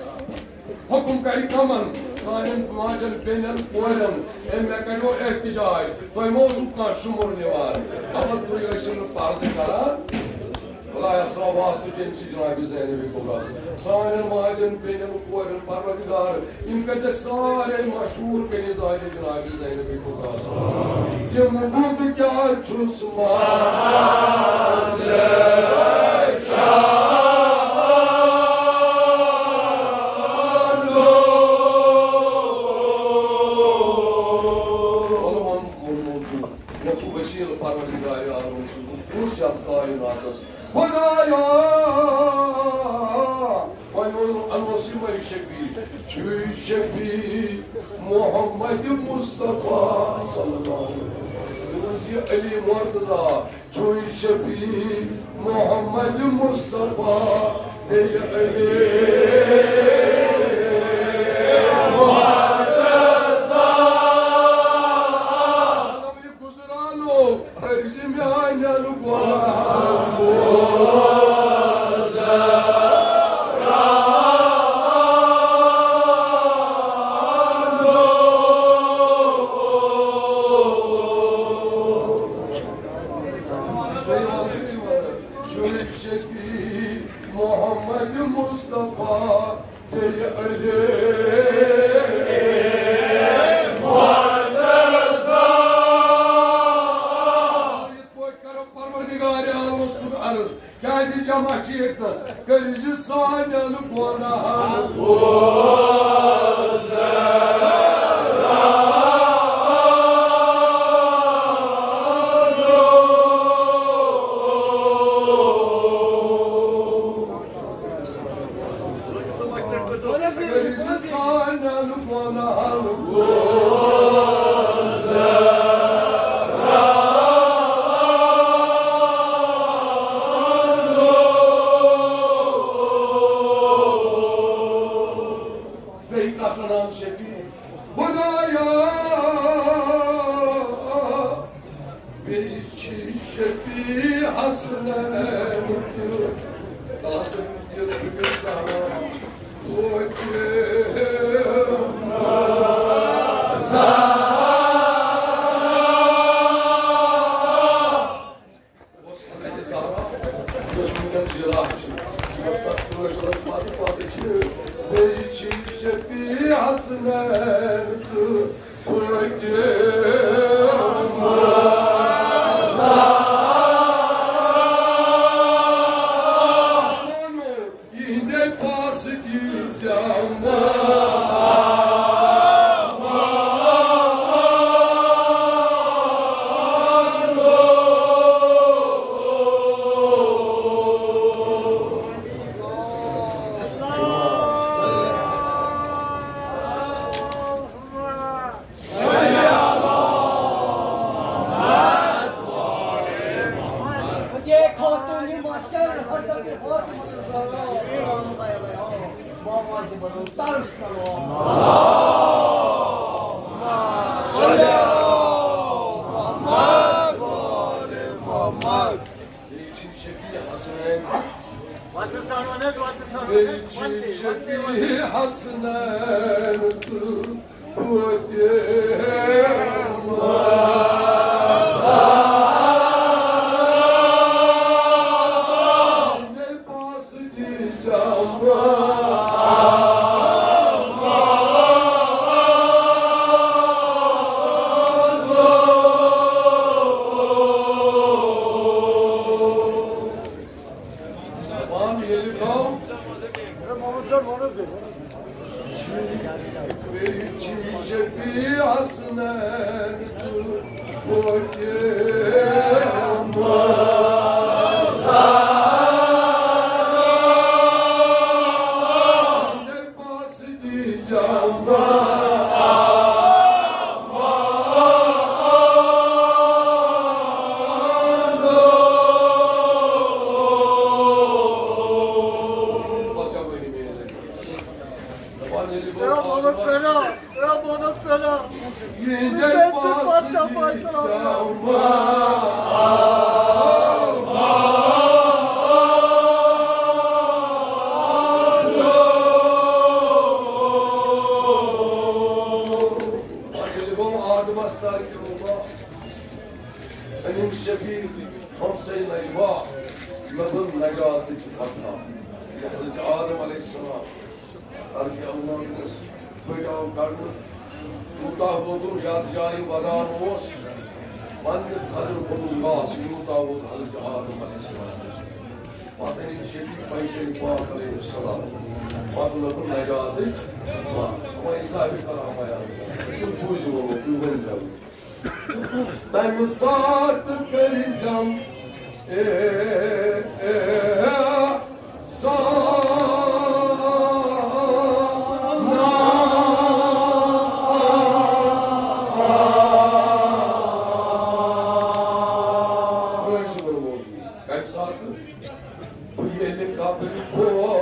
حکم کرِ کمن؟ سانٮ۪ن ماجن، بیٚنٮ۪ن، کورٮ۪ن۔ أمۍ مےٚ کریو احتجاج، تۄہہِ ما اوسوٕ کانٛہہ شُمر نِوان؟ اما تُہۍ ٲسِو نہٕ پردٕ کران۔ خدایا، سا واسطہٕ کٔمۍ سٕے جناب زینب کبرا۔ سانٮ۪ن ماجن، بیٚنٮ۪ن، کورٮ۪ن، پروردگار، یِم گژھِ سارے مشہوٗر کنیز عالی جناب زینب کبرا۔ تِم بُتھ کیٛاہ چھُس مانان؟ ووٚنمو سُہ، مےٚ چھُ وسیٖلہٕ پروردگار عالم سُنٛد، بہٕ چھُس یَتھ کائناتس خدایا۔ وۄنۍ ووٚن، انوس یِمے شفیع، چھُے شفیع محمد مصطفیٰ صلی اللہ علیہ وسلم۔ دوٚپُن، یہِ علی مرتضیٰ، چھُے شفیع محمد مصطفیٰ، بیٚیہِ علی مرتضیٰ۔ گُزرانو کٔرۍ زِ میانٮ۪ن گۄناہن بوز۔ شفیع محمد مصطفیٰ، بیٚیہِ علی مرتضیٰ۔ یِتھ پٲٹھۍ کرو پروردگار عالمس کُن عرض، کیازِ جمع چھِ ییٚتنس؟ کٔرۍ زِ سانٮ۪ن گۄناہن بوز۔ کٔرۍ زِ سانٮ۪ن گۄناہن بوز۔ بیٚیہِ کانٛہہ سلام شفیع خدایا۔ بیٚیہِ چھِ شفیع حسنین تہٕ تَتھ دِل زہرا توتہِ اوس حضرت زہرا، یۄس وٕنکیٚن ضلع چھِ، یۄس تَتھ کٲشرِس پَتہٕ پَتہٕ چھِ، بیٚیہِ چھِ شفیع حسنین تہٕ یہ خاتون محشر حضرت فاطمہ الزہرا سلام اللہ علیہا۔ ماما جی بولو، تر سلام۔ صلی علی محمد و آل محمد۔ بیٚیہِ چھِ شفیع حسنین۔ وۄنۍ پرٛژھان وۄنۍ حظ، وۄنۍ پرٛژھان وۄنۍ حظ، بیٚیہِ چھِ وۄنۍ تہِ، وۄنۍ تہِ، وۄنۍ تہِ۔ شفیع حسنین تہٕ پان ییٚلہِ گوٚو۔ اے محمد صٲب، وَن حظ بیٚیہِ۔ بیٚیہِ چھِ شفیع حسنین تہٕ فوتہِ أمِن شفیع، ہمسے نجوا، مےٚ بٔر نجاتٕچ وتھا۔ یہِ حضرت آدم علیہ السلام، عرضِ اللہ اوس، بٔڑۍ آو کڑنہٕ، کوٗتاہ ووتُن یتھ جایہِ ودان اوس، پننہِ تھزرٕ کھوٚتُن گاسہٕ، یوٗتاہ ووت حضرت آدم علیہ السلام۔ پتہٕ أنِن شفیع پیغمبر پاک علیہ السلام۔ پتہٕ لٔبٕر نجاتٕچ وَتھ۔ وۄنۍ صاحبِ کلام بیان۔ تُہۍ بوٗزِو وۄنۍ، تُہۍ ؤنۍ زیو۔ تَمہِ ساتہٕ کٔرۍ زٮ۪م اے، اے، سا کَمہِ ساتہٕ؟ بہٕ ییٚلہِ قبرِ کھووُر۔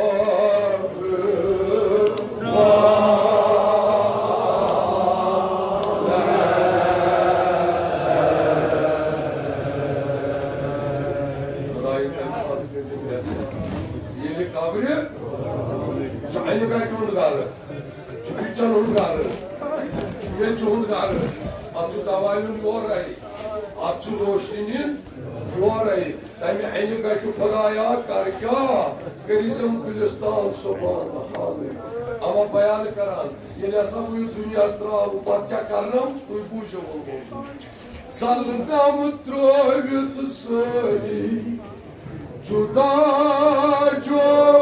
خۄدایہِ کَمہِ ساتہٕ کٔرِتھ ییٚلہِ قبرِ چھُ اَمہِ گَرِ ہُنٛد گَرٕ، چھُ پِچَن ہُنٛد گَرٕ، چھُ میٚژِ ہُنٛد گَرٕ، اَتھ چھُ دَوا نیُن یورَے، اَتھ چھُ روشنی نِنۍ یورَے۔ تَمہِ اَنہِ گَٹہِ خۄدایا کَر کیٛاہ، کٔرِزٮ۪م گُلِستان سۄبان حالٕے۔ اَوا بیان کَران، ییٚلہِ ہسا بہٕ یہِ دُنیا ترٛاوٕ، پَتہٕ کیٛاہ کَرنَم؟ تُہۍ بوٗزِو وۄنۍ۔ زَلنَم ترٛٲوِتھ سٲری جُدا جُدا۔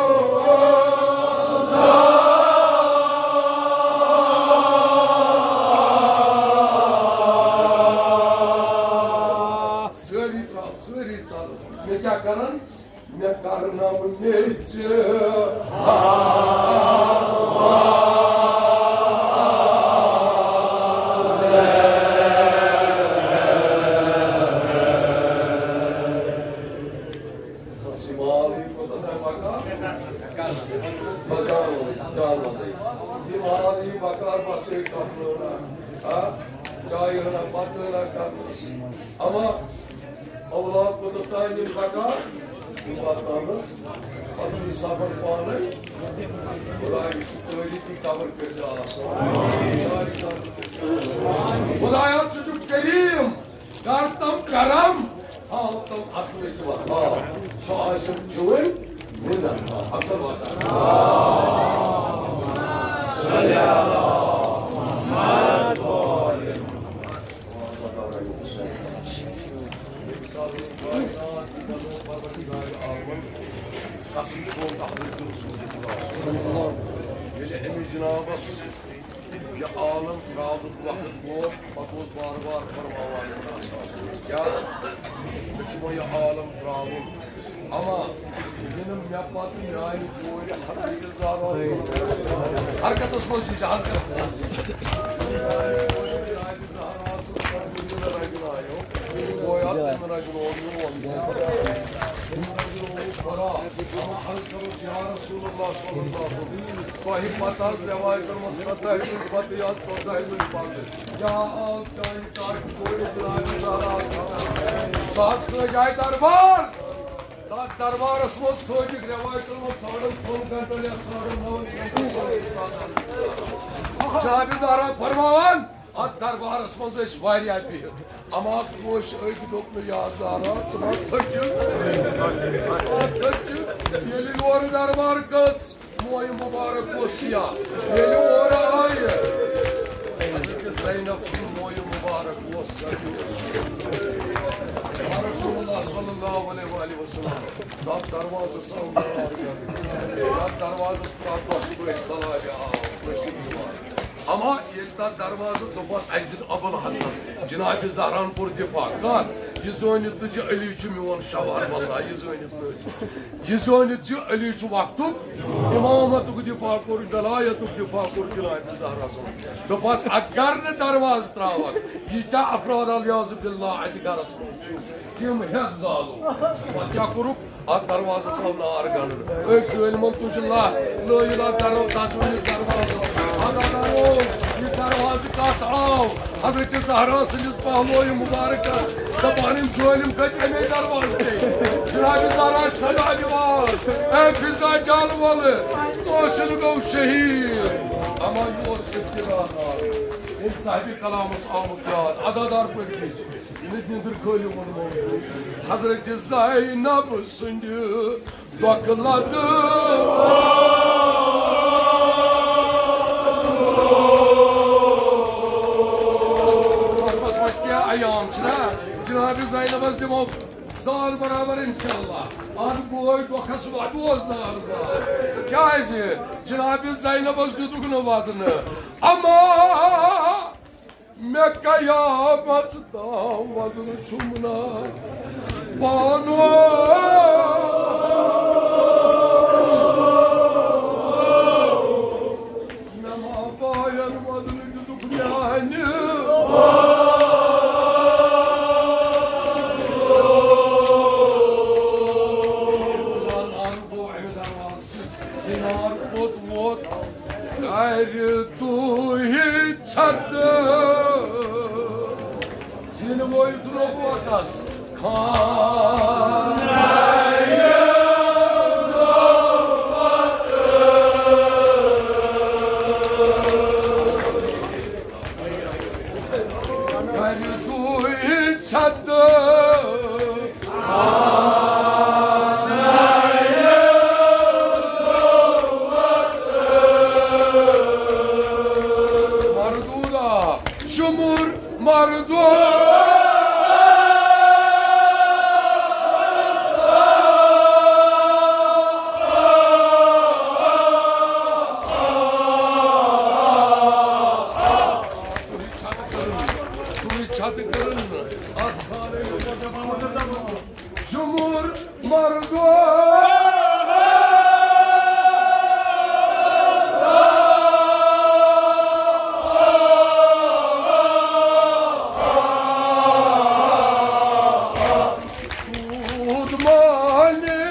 سٲری ترٛاو، سٲری ژَلہٕ۔ مےٚ کیٛاہ کَرَن؟ مےٚ کَرنَم میٚژِ حوالہٕ۔ بس یہِ مال یی کوٚت تام پَکان؟ بس جان وَلٕے، جان وَلٕے۔ یہِ مال یی بکار، بس یہِ کَتھ وَنان۔ آ، چاے ہنا، بَتہٕ ہنا کَرنَس۔ اَما اولاد کوٚتَتھ تام یِن بکار، یِم واتناونَس۔ پَتہٕ چھُ یہِ سفر پانَے۔ خۄداے چھُ تٲریٖخی قبر کٔرۍ زِ آسان۔ خۄدایا، ژٕ چھُکھ کریٖم، کر تم کرم، تھاو تم اصلٕچ وفا۔ سُہ آسن چٲنۍ وِنت۔ اکثر واتان۔ قسم سوز احمد رسول خدا۔ ییٚلہِ أمِس جنابس یہِ عالم ترٛاونُک وقت ووت، پتہٕ اوس بار بار فرماوان یِمن اصحابن، کیٛاہ؟ مےٚ چھُ وۄنۍ یہِ عالم ترٛاوُن۔ اما یِنہٕ مےٚ پتہٕ میانہِ کورِ حضرت زہرا حرکتس منٛز، یہِ چھِ حرکتس منٛز۔ میانہِ کورِ میانہِ زہرا سُنٛد رجل آیو، گویا تٔمۍ رجلوو میون۔ اما عرض کرو یا رسول اللہ صلی اللہ علیہ وسلم، تۄہہِ پتہٕ حظ روایتن منٛز سداہہِ دۄہہِ پتہٕ یا ژۄداہہِ دۄہہِ پتہٕ کیٛاہ آو چانہِ کاٹھۍ کورِ بلال زہرا؟ سُہ حظ کھٲج آیہِ دربار۔ تتھ دربارس منٛز کھٲجِکھ روایتن منٛز ساڑن ژۄن گنٹن یا ساڑن نون گنٹن۔ جناب زہرا فرماوان، اتھ دربارس منٛز ٲسۍ واریاہ بِہِتھ، اما کٲنٛسہِ أکۍ دوٚپ نہٕ، یا زہرا، ژٕ ما تھٔچِکھ؟ ژٕ ما تھٔچِکھ؟ ییٚلہِ یورٕ دربار کٔژ، مویہِ مُبارک اوس سِیاہ۔ ییٚلہِ اورٕ آیہِ، حضرت زینب سُنٛد مویہِ مُبارک اوس زخمی۔ رسول اللہ صلی اللہ علیہ وآلہ وسلم، تَتھ دروازَس آو نار۔ تَتھ دروازَس پرٛٮ۪تھ دۄہ صُبحٲے سلامہِ آو کٲشِر یِوان۔ اما ییٚلہِ تَتھ دروازَس دوٚپمَس، اَسہِ دیُت ابوالحسن جناب زہران کوٚر دفاع۔ کَتھ؟ یہِ زٲنِتھ تہِ زِ علی چھُ میون شوہر، واللہ، یہِ زٲنِتھ نہٕ۔ یہِ زٲنِتھ زِ علی چھُ وقتُک، امامتُک دفاع کوٚر، ولایتُک دفاع کوٚر جناب زہرا سُنٛد۔ دوٚپمَس، اگر نہٕ دروازٕ ترٛاوَکھ، ییٖتیٛاہ افراد العیاذ باللہ اَتہِ گرَس منٛز چھِ، تِم ہٮ۪تھ زالو۔ پَتہٕ کیٛاہ کوٚرُکھ؟ اَتھ دروازَس آو نار گنٛڈنہٕ۔ أکۍ ظٲلمَن تُج لَتھ، لٲیِن اَتھ درو-، دَزوٕنِس دروازَس۔ اَتھ درو، یہِ دروازٕ کَتھ آو؟ حضرت زہرا سٕنٛدِس پہلوِ مُبارکَس دَپان، یِم ظٲلِم کھٔتۍ اَمے دروازٕ کِنۍ۔ جناب زہرا صدا دِوان، اے فضا جان وَلہٕ، توسِل گوٚو شہیٖد۔ اما یہِ اوس افتراء۔ أمۍ صاحبِ کلامَس آمُت یاد، عزادار پٲٹھۍ کیٛازِ؟ ییٚلہِ نیٚنٛدٕر کھٲلِو ووٚنمو۔ حضرت زینب سٕنٛدِ دۄکہٕ لَدٕ۔ بس، بس، وۄنۍ کیٛاہ ایام چھِنہ؟ جناب زینبَس دِمو زال برابر انشاءاللہ۔ اَتھ بوے دۄکھَس وَدوس زال زال۔ کیٛازِ؟ جناب زینبَس دیُتُکھ نہٕ وَدنہٕ۔ اما مےٚ قیامت تام وَدُن چھُم نا پانو۔ مےٚ ما باین وَدُن دیُتُکھ میانہِ۔ زال اَنہٕ بہٕ اَمہِ دروازٕ سۭتۍ۔ دینار کوٚت ووت؟ کرِ دوٗہہِ ژھتہٕ۔ زِنہٕ وٲیِتھ نبوتس خانہ۔ کرِ دوٗہہِ ژھتہٕ۔ مردودا شمر مردو۔ چھت کرن، اتھ خانہ شمر مردو۔ دود مانے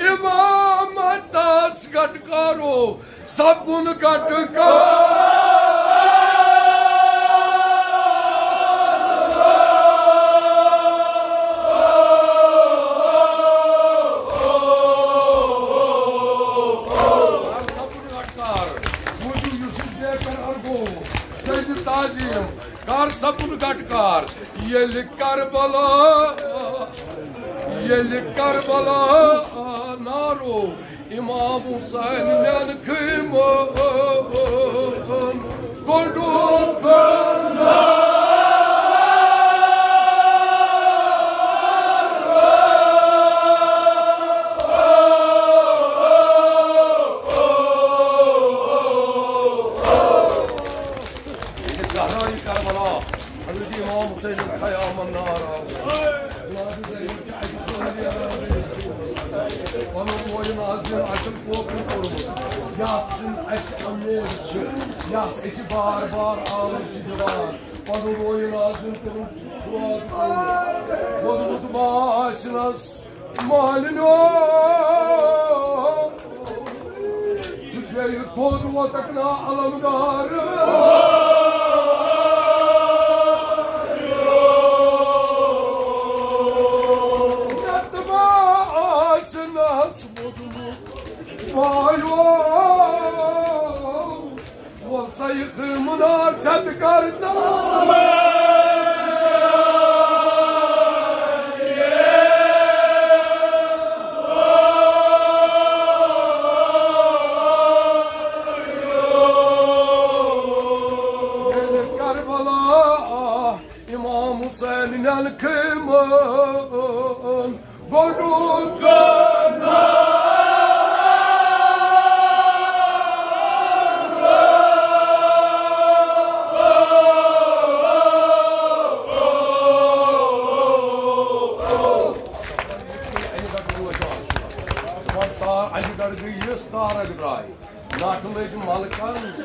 امامتس گٹ کرو۔ سپُن گٹ کر۔ سپُن گٹ کر۔ موجود یوسف بیکر ارگو۔ سید تعظیم۔ کر سپُن گٹ کر۔ ییٚلہِ کربلا، ییٚلہِ کربلا نارو۔ امام حسین میانہِ خیمہٕ گۄڈُک ییٚلہِ صحرایہِ کربلا حضرت امام حسین خیام النار آو۔ پنُن مویہِ نازنین آسن کوکُن کوٚرمُت، یس سٕنٛد اسہِ امید چھِ، یس أسۍ بار بار آلو چھِ دِوان۔ پنُن مویہِ نازنین کوٚرُن دُعا تہٕ کوٚرمُت، ووٚنمُت ماشنس مالنیو، ژٕ بیٚیہِ تھوٚد ووتکھ نا علمدار۔ مےٚ تہٕ ما آسہِ نس ووٚنمُت وایو۔ وۄل سا یہِ خٲمہٕ نار ژھٮ۪تہٕ کر تام۔ ییٚلہِ کر تار علی گڑھ گٔے یِژھ تارک درٛاے، نٹھ لٔج ملکن،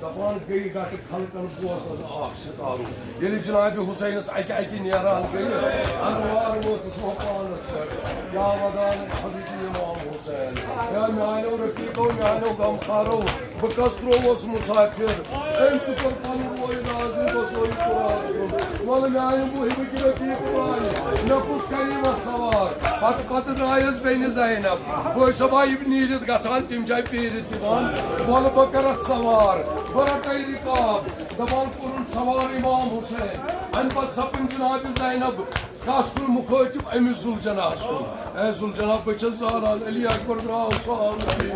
دپان گٔے گٹہٕ خلقن بوزن اکھ ستارُک۔ ییٚلہِ جناب حسینس اکہِ اکہِ نیران گٔیہِ، انوار ووتُس وۄنۍ پانس پٮ۪ٹھ۔ یا ودان حضرت امام حسین، یا میانیو رفیقو، میانیو غمخارو، بہٕ کس ترووس مسافر؟ أمۍ تہِ کوٚر پنُن روے نازِ بسویہِ قرآن کُن۔ وَلہٕ میانہِ محبٕکۍ رفیق والہِ، مےٚ کُس کرِ وۄنۍ سوار؟ پتہٕ، پتہٕ درٛایس بیٚنہِ زینب۔ بٲے صٲبا، یِم نیٖرِتھ گژھان، تِم چھا پیٖرِتھ یِوان؟ وَلہٕ بہٕ کرتھ سوار، بہٕ رٹے رکاب۔ دپان کوٚرُن سوار امام حسین۔ امہِ پتہٕ سپٕنۍ جناب زینب کس کُن مُخٲطِب؟ أمِس ذوالجناحس کُن۔ اے ذوالجناح، بہٕ چھَس زانان، علی اکبر درٛاو سال نبی،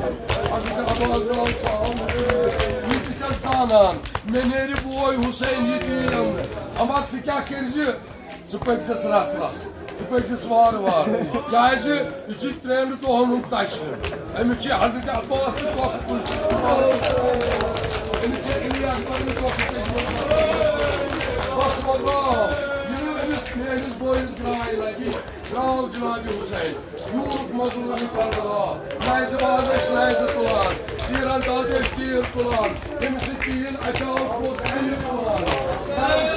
حضرت عباس درٛاو سال نبی، یہِ تہِ چھَس زانان۔ مےٚ نیرِ بوے حسین ییٚتی یِنہٕ۔ اما ژٕ کیٛاہ کٔرۍزِ؟ ژٕ پٔکۍزٮ۪س رَس رَس، ژٕ پٔکۍزٮ۪س وارٕ وارٕ، کیٛازِ یہِ چھُ ترٛٮ۪ن دۄہَن ہُنٛد تشریٖف۔ أمِس چھِ حضرت عباس تہِ دۄکھٕ تُلمٕتۍ، أمِس چھِ علی اکبر تہِ دۄکھٕ تُلمٕتۍ۔ بس، بس، بس۔ یِم أمِس میٲنِس بٲیِس درٛاے لگہِ، درٛاو جناب حسین۔ یوٗرُک مظلوم کربلا، نیزٕ باز ٲسۍ نیزٕ تُلان، تیٖر انداز ٲسۍ تیٖر تُلان، ییٚمِس نہٕ کِہیٖنۍ اَتھِ آو، سُہ اوس تیٖر تُلان،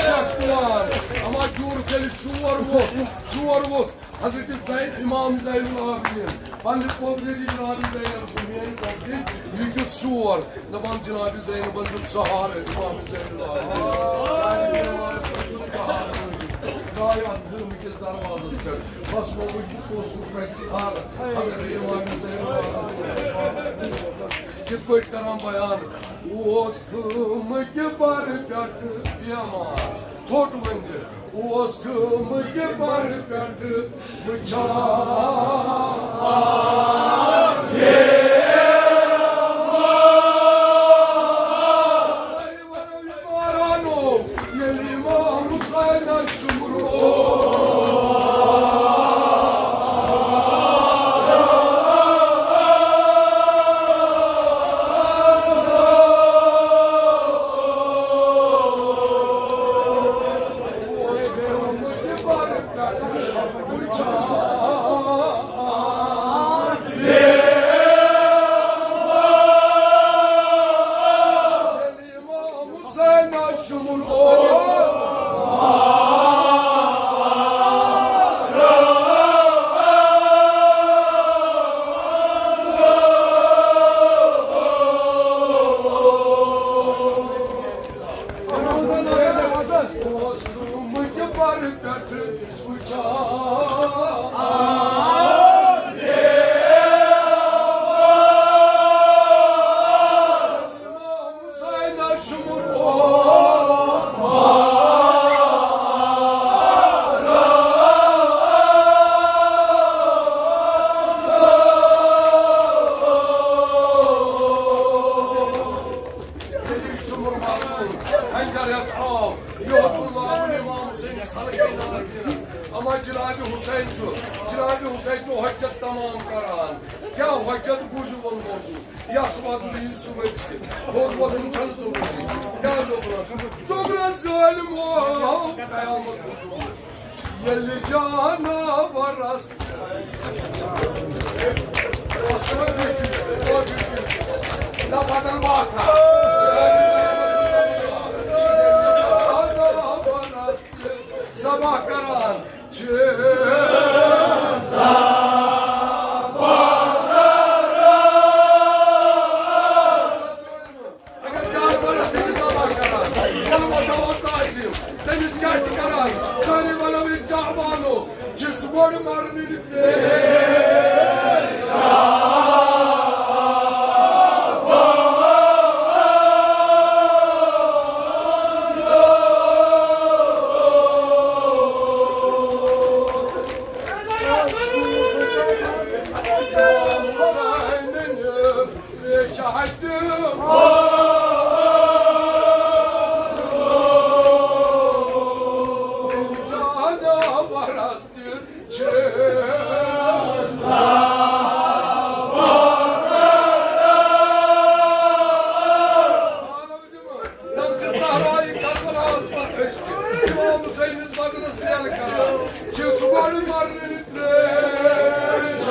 سٮ۪کھ تُلان۔ اما جوٗرُک ییٚلہِ شور ووٚتھ، شور ووٚتھ، حضرت زین، امام زین العابدین، پننہِ پوترِ جناب زینب سُنٛد، میٲنۍ پوترِ، یہِ کیُتھ شور؟ دپان جناب زینبن دیُت سہارٕ امام زین العابدین۔ درٛاے اتھ خٲمہٕ کِس دروازس پٮ۪ٹھ، بس لوگُس بہٕ اوسُس وتہِ تھر، حضرت امام زین العابدین۔ کِتھ پٲٹھۍ کران بیان؟ اوس خٲمہٕ کہِ بر پٮ۪ٹھ بیمار، ژھوٚٹ ؤنۍ زِ۔ اوس گٲمٕتۍ بر پٮ۪ٹھ وٕچھان۔ ییٚلہِ امام حسینس شُمرو اوس روٗمٕچ بر پٮ۪ٹھ وٕچھان۔ امام حسین شُمُر اوس۔ ییٚلہِ شُمُر مارُن، خنجر ہٮ۪تھ آو، یہِ ہیوٚتُن لاگُن امام حسینس حلقے ناز دِنس۔ اما جناب حسین چھُ، جناب حسین چھُ حجت تمام کران۔ کیٛاہ حجت؟ بوٗزِو وۄنۍ موضوع۔ یس وۄدُن یی سُہ ؤتھِ تہِ۔ تھوٚد وۄدُن چھَنہٕ ضروٗری۔ کیٛاہ دوٚپنَس؟ دوٚپنَس، ظٲلمو، قیامت وُچھُن۔ ییٚلہِ جاناوارس نہ بدل باتھا۔ جاناوارس ذبح کران۔ اگر جانورس تہِ چھِ ذبح کران، وَنو تعظیم، تٔمِس کیٛاہ چھِ کران؟ سٲری وَنو یہِ جانوانو چھِ سُہ گۄڈٕ مَرنہٕ زن چھِ صحرایہِ کربلاہس منٛز أسۍ تہِ امام حسینس بدنس ریلہٕ کران، چھِ سُہ گۄڈٕ مرنہٕ ترٛیش۔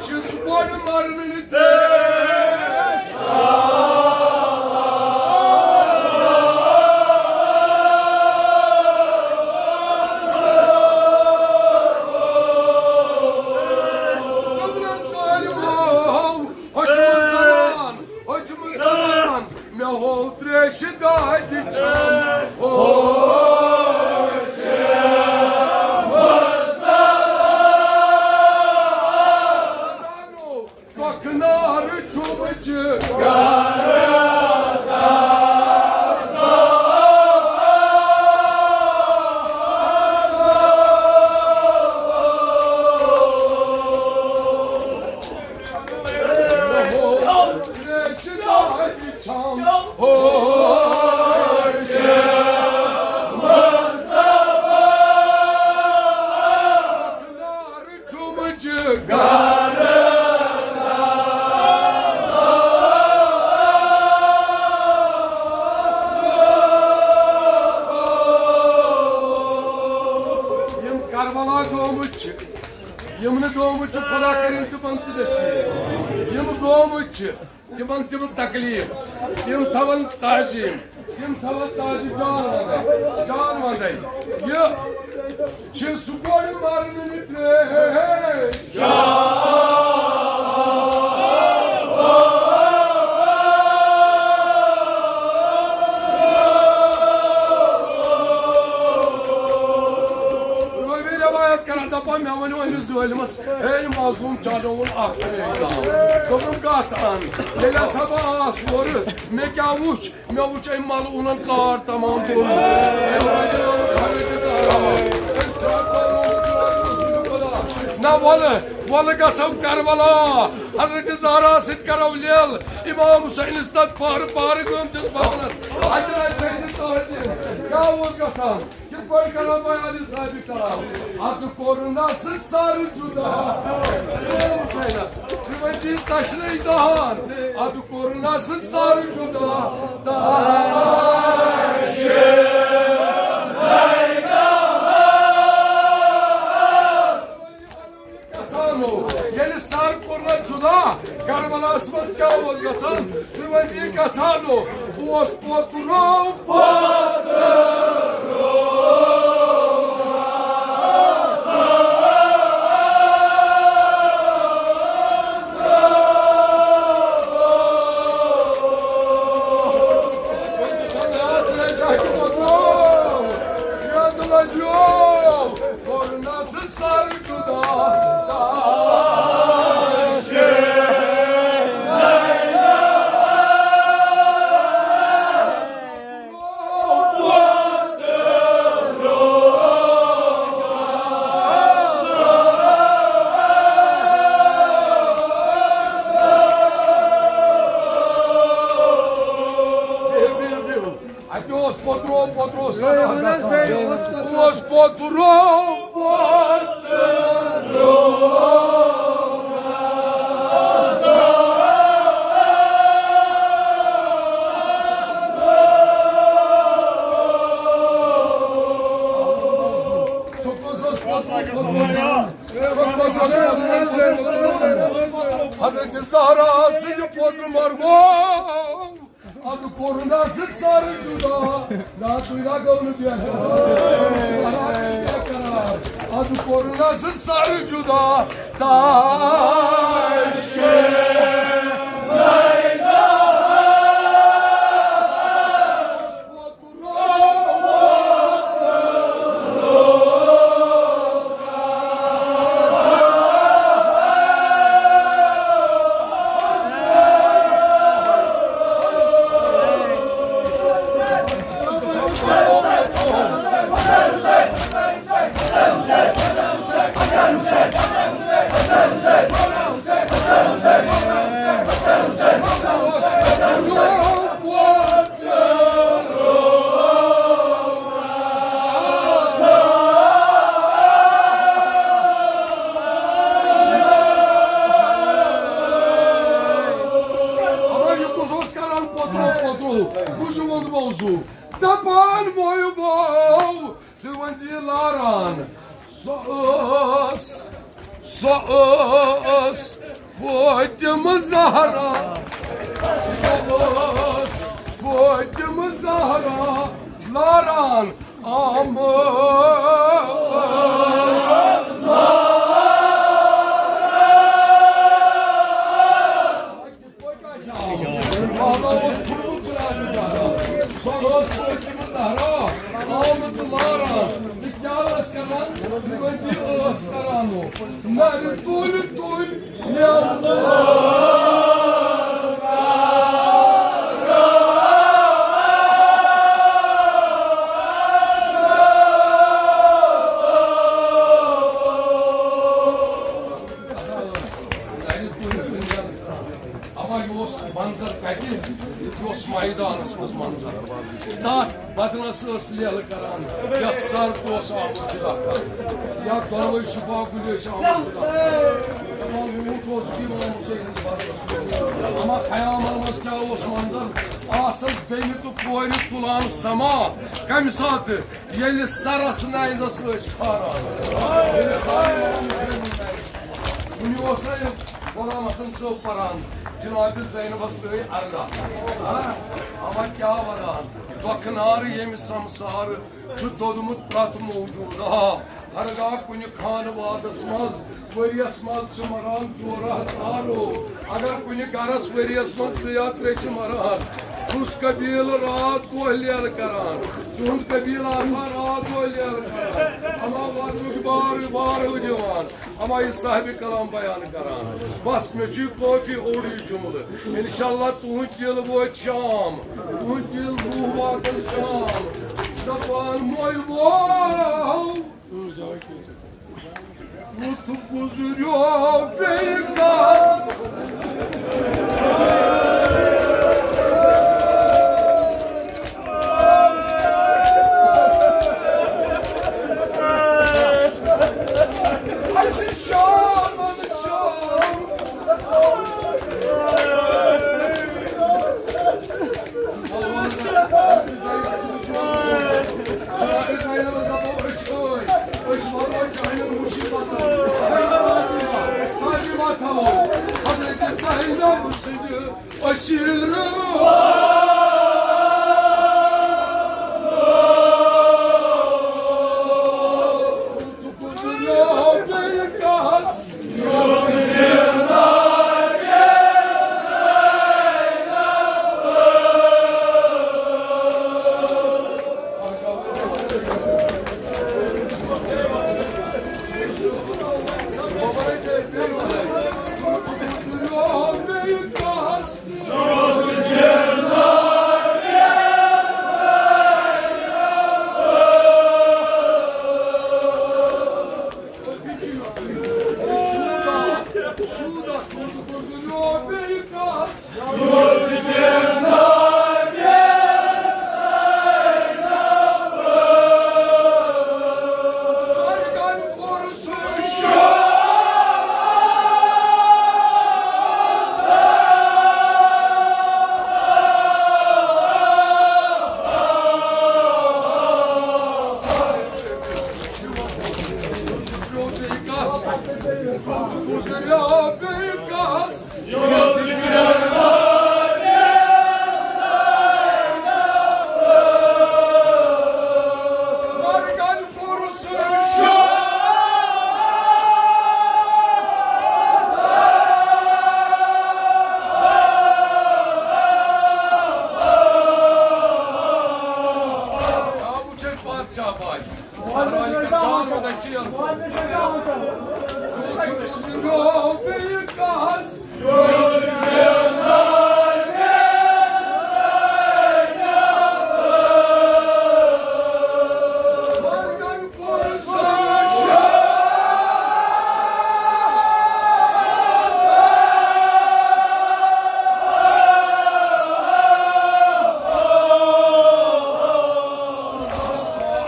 چھِ سُہ گۄڈٕ مرنہٕ نِش۔ دوٚپنَس سٲلِمو، ہُہ چھُ زنان، ہُہ چھُ زنان، مےٚ ہوو ترٛیشہِ دادِ چھَم۔ ہو زانو، کۄکھنارٕ چھُم چہِ گرٕ۔ یِم کربلا گومٕتۍ چھِ، یِم نہٕ گومٕتۍ چھِ، خدا کٔرِن تِمن تہِ نصیٖب۔ یِم گومٕتۍ چھِ، تِمن تِم تکلیٖف، تِم تھاوَن تعظیٖم، تِم تھاوَن تعظیٖم۔ جان وندے، جان وندے۔ یہِ چھِ سُہ گۄڈٕ مرنہٕ نِش۔ روی روایت کران، دپان، مےٚ ؤنِو أمِس ظٲلمس، ہے مظلوم، چانیووُن اکھ ترٛیش دام۔ دوٚپُن، گژھ اَن۔ ییٚلہِ ہسا بہٕ آس اورٕ، مےٚ کیٛاہ وُچھ؟ مےٚ وُچھ أمۍ ملعوٗنن کار تمام کوٚرمُت۔ نہ، وَلہٕ، وَلہٕ گژھو کربلا۔ حضرت زہرا سۭتۍ کرو لیل۔ امام حسینس تتھ پارٕ پارٕ گٲمتِس بغلس۔ اَتہِ رَٹہِ تٔمۍ سٕنٛدۍ تٲثیٖر۔ کیٛاہ اوس گژھان؟ کِتھ پٲٹھۍ کرو بیان صاحب کرام؟ ادٕ کوٚرنس سر جدا۔ حسینس، تِمن چیٖز تشریح دہان۔ ادٕ کوٚرنس سر جدا۔ تشریح گژھانو، ییٚلہِ سر کوٚر نہ جُدا، کربلاہس منٛز کیٛاہ اوس گژھان؟ تُہۍ ؤنِو، یہِ گژھانو اوس پوتُر، پوتُر۔ اَتہِ اوس پوترو، پوترو سنا گژھان۔ اوس پوترو، پوترو۔ سُہ کُس اوس پوترو، پوترو؟ سُہ کُس اوس پوترو؟ حضرت زہرا سٕنٛدِ پوترٕ مرگو۔ ادٕ کوٚرُن اسہِ سر جُدا، نا تُہۍ لگٲو نہٕ بیٚہتھ۔ ادٕ کوٚرُن اسہِ سر جُدا، تاش۔ خبر یہِ کُس اوس کران پوترو پوترو؟ بوٗزِو وۄنۍ موضوع۔ دپان مویو باو، تُہۍ ؤنۍ زِ یہِ لاران۔ سۄ ٲس، سۄ ٲس فاطمہ زہرا، سۄ ٲس فاطمہ زہرا لاران آمٕژ۔ محلہ اوس تھوٚومُت جناب زہرا، سۄ ٲس فاطمہ زہرا آمٕژ لاران۔ ژٕ کیٛاہ ٲس کران؟ ژٕ ٲس یہِ ٲس کران ہُہ۔ نرِ تُلۍ تُلۍ اَوا یہِ اوس منظر کَتہِ؟ یہِ اوس مٲدانَس منٛز منظر۔ تَتھ بدنس ٲس لیلہٕ کران، یتھ سر تہِ اوس آمُت جدا کرنہٕ، یا دۄنوے شفا گُلۍ ٲسۍ آمٕتۍ جدا کرنہٕ۔ دپان ووٗٹھ اوس یِوان حسینس بدنس۔ اما خیامن منٛز کیٛاہ اوس منظر؟ آسس بیٚنہِ تہٕ کورِ تُلان سما۔ کمہِ ساتہٕ؟ ییٚلہِ سرس نینزس ٲسۍ کھاران۔ ییٚلہِ سرس نینزس ٲسۍ کھاران۔ کُنہِ اوس نہ یہِ غلام حسن صٲب پران، جناب زینبس ترٲے اردہ۔ ہاں، اما کیٛاہ ونان، دۄکھٕ نارٕ ییٚمہِ سمسارٕ چھُ دوٚدمُت پرٛتھ موجوٗد۔ آ، ہرگاہ کُنہِ خانوادس منٛز ؤریس منٛز چھِ مران جورہ تارو، اگر کُنہِ گرس ؤریس منٛز زٕ یا ترٛےٚ چھِ مران، چھُس قبیلہٕ راتھ دۄہ لیلہٕ کران، تُہُنٛد قبیلہٕ آسان راتھ دۄہ لیلہٕ کران، اما وطنُک بار بارٕ دِوان۔ اما یہِ صاحبِ کلام بیان کران۔ بس مےٚ چھُ یہِ کٲفی اوٚڑُے جملہٕ۔ انشاءاللہ تُہُنٛد دِل ووت شام، تُہُنٛد دِل روح واتن شام۔ دپان مول واو، بُتھ گُزریو بیٚیہِ کس۔ حضرت زینب سٕنٛدِ اسیرو۔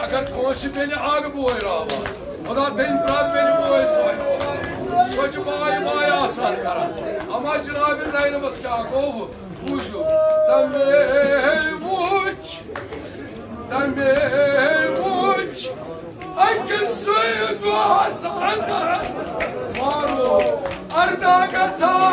اگر کٲنٛسہِ بیٚنہِ اکھ بوے راوان، خدا تٔمۍ پرٛتھ بیٚنہِ بوے سۭتۍ۔ سۄ چھِ بایہِ بایہِ آسان کران۔ اما جناب زینبس کیٛاہ گوٚو؟ وٕچھِو، تَمے وٕچھ، تَمے وٕچھ أکِسٕے دۄہَس اندر مارو ارداہ گژھان۔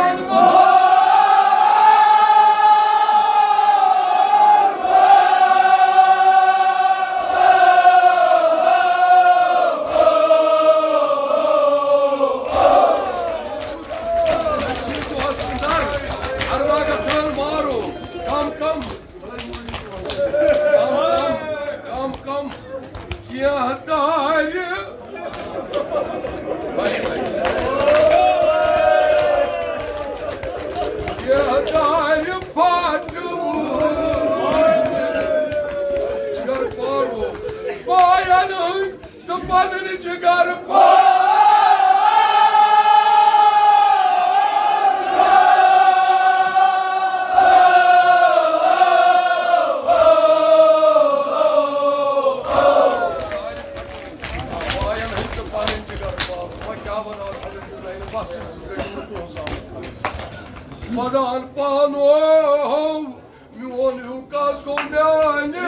ودان پانو، میون ہیوٗ کس گوٚو میانہِ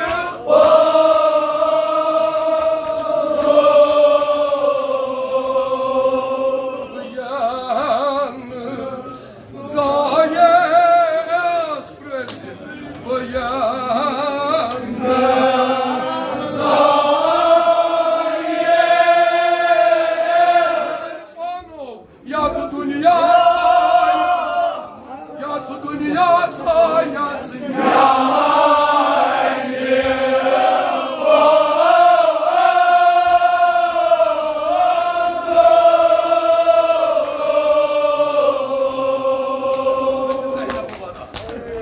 زایس پرٛزِ بہٕ ینہٕ۔ پانو یتھ دُنیاہس آیس، یتھ دُنیاہس آیس میانہِ۔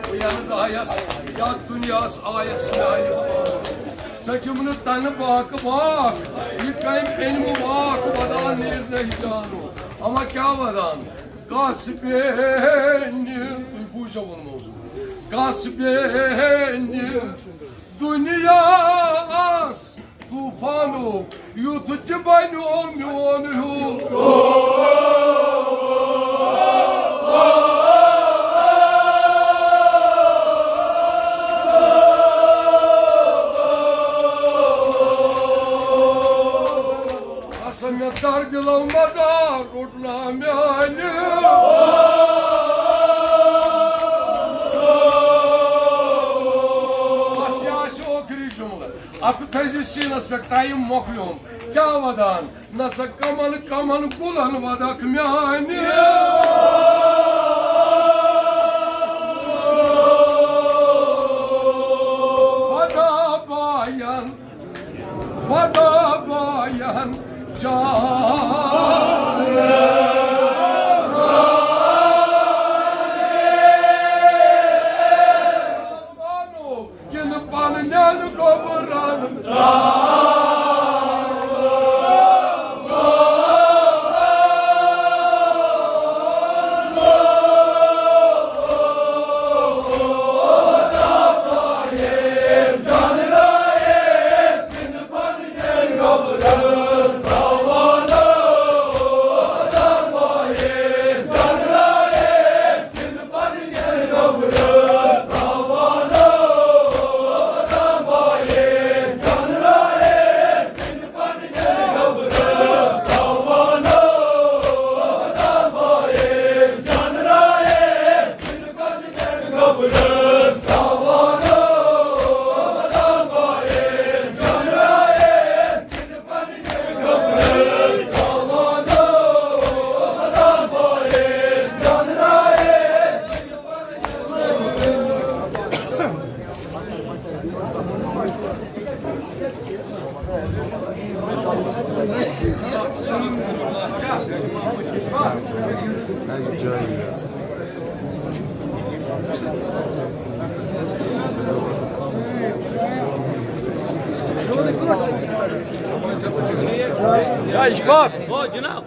بہٕ یَتھ آیس، یتھ دُنیاہس آیس میانہِ پانہٕ۔ ژٔٹِم نہٕ تنہٕ باکہٕ باکھ، یہِ کٔمۍ أنۍ مےٚ واکھ، ودان نیٖر نہٕ جانو۔ اما کیٛاہ ودان؟ کس بیٚنہِ، تُہۍ بوٗزِو وۄنۍ موضوع۔ کس بیٚنہِ دُنیاہس طوفانُک یُتھ تہِ بنیو میون ہیوٗ۔ قسم مےٚ دردِ لو مزار روٚٹ نا میانہِ۔ بس یہِ آسہِ ٲخری جملہٕ۔ اتھٕ تھٲیزِ سیٖنس پٮ۪ٹھ، ٹایم مۄکلیوم۔ کیٛاہ ودان؟ نسا کمن کمن گُلن ودکھ میانہِ۔ خدا باین، خدا باین جان۔ کِنہٕ پننٮ۪ن گوٚبرن ترٛاو۔ یا اشفاق، او جناب۔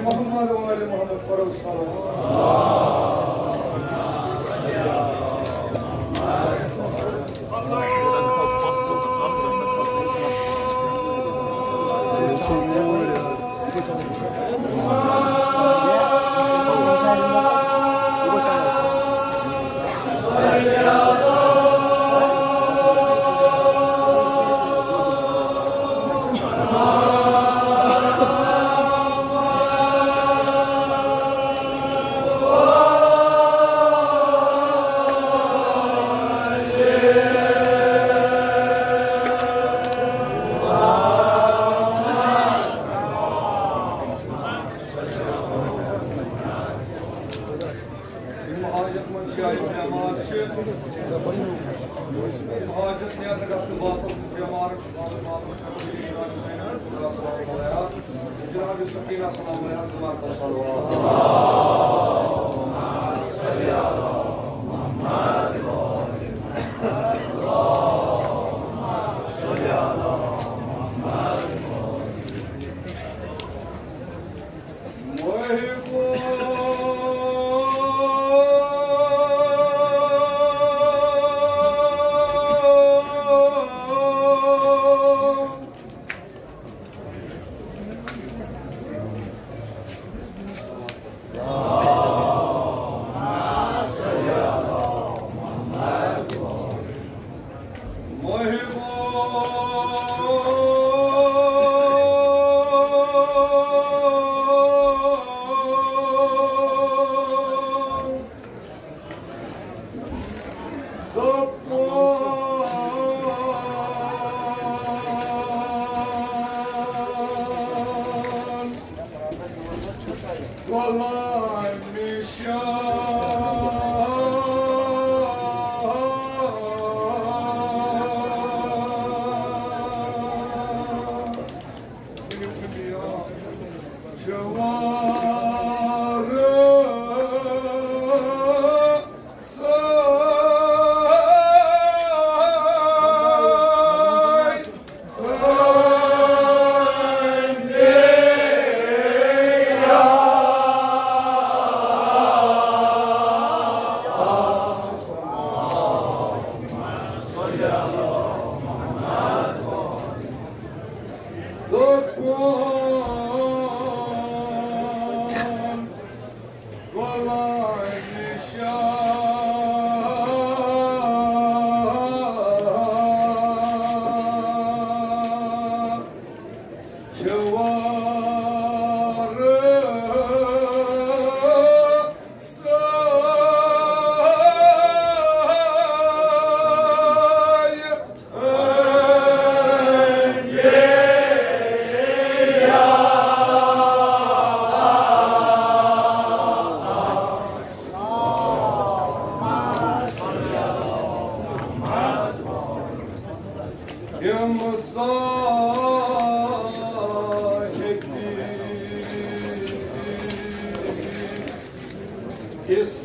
محمد وآل محمد پرو صلوات۔ یِم حاجت مند چھِ، یِم بٮ۪مار چھِ، یِم حاجت نیرنہٕ گژھن واتُن، بٮ۪مارن چھُ واتُن، واتُن، جناب سکینہ سلام علیہا، زٕ مرتبہ صلوات۔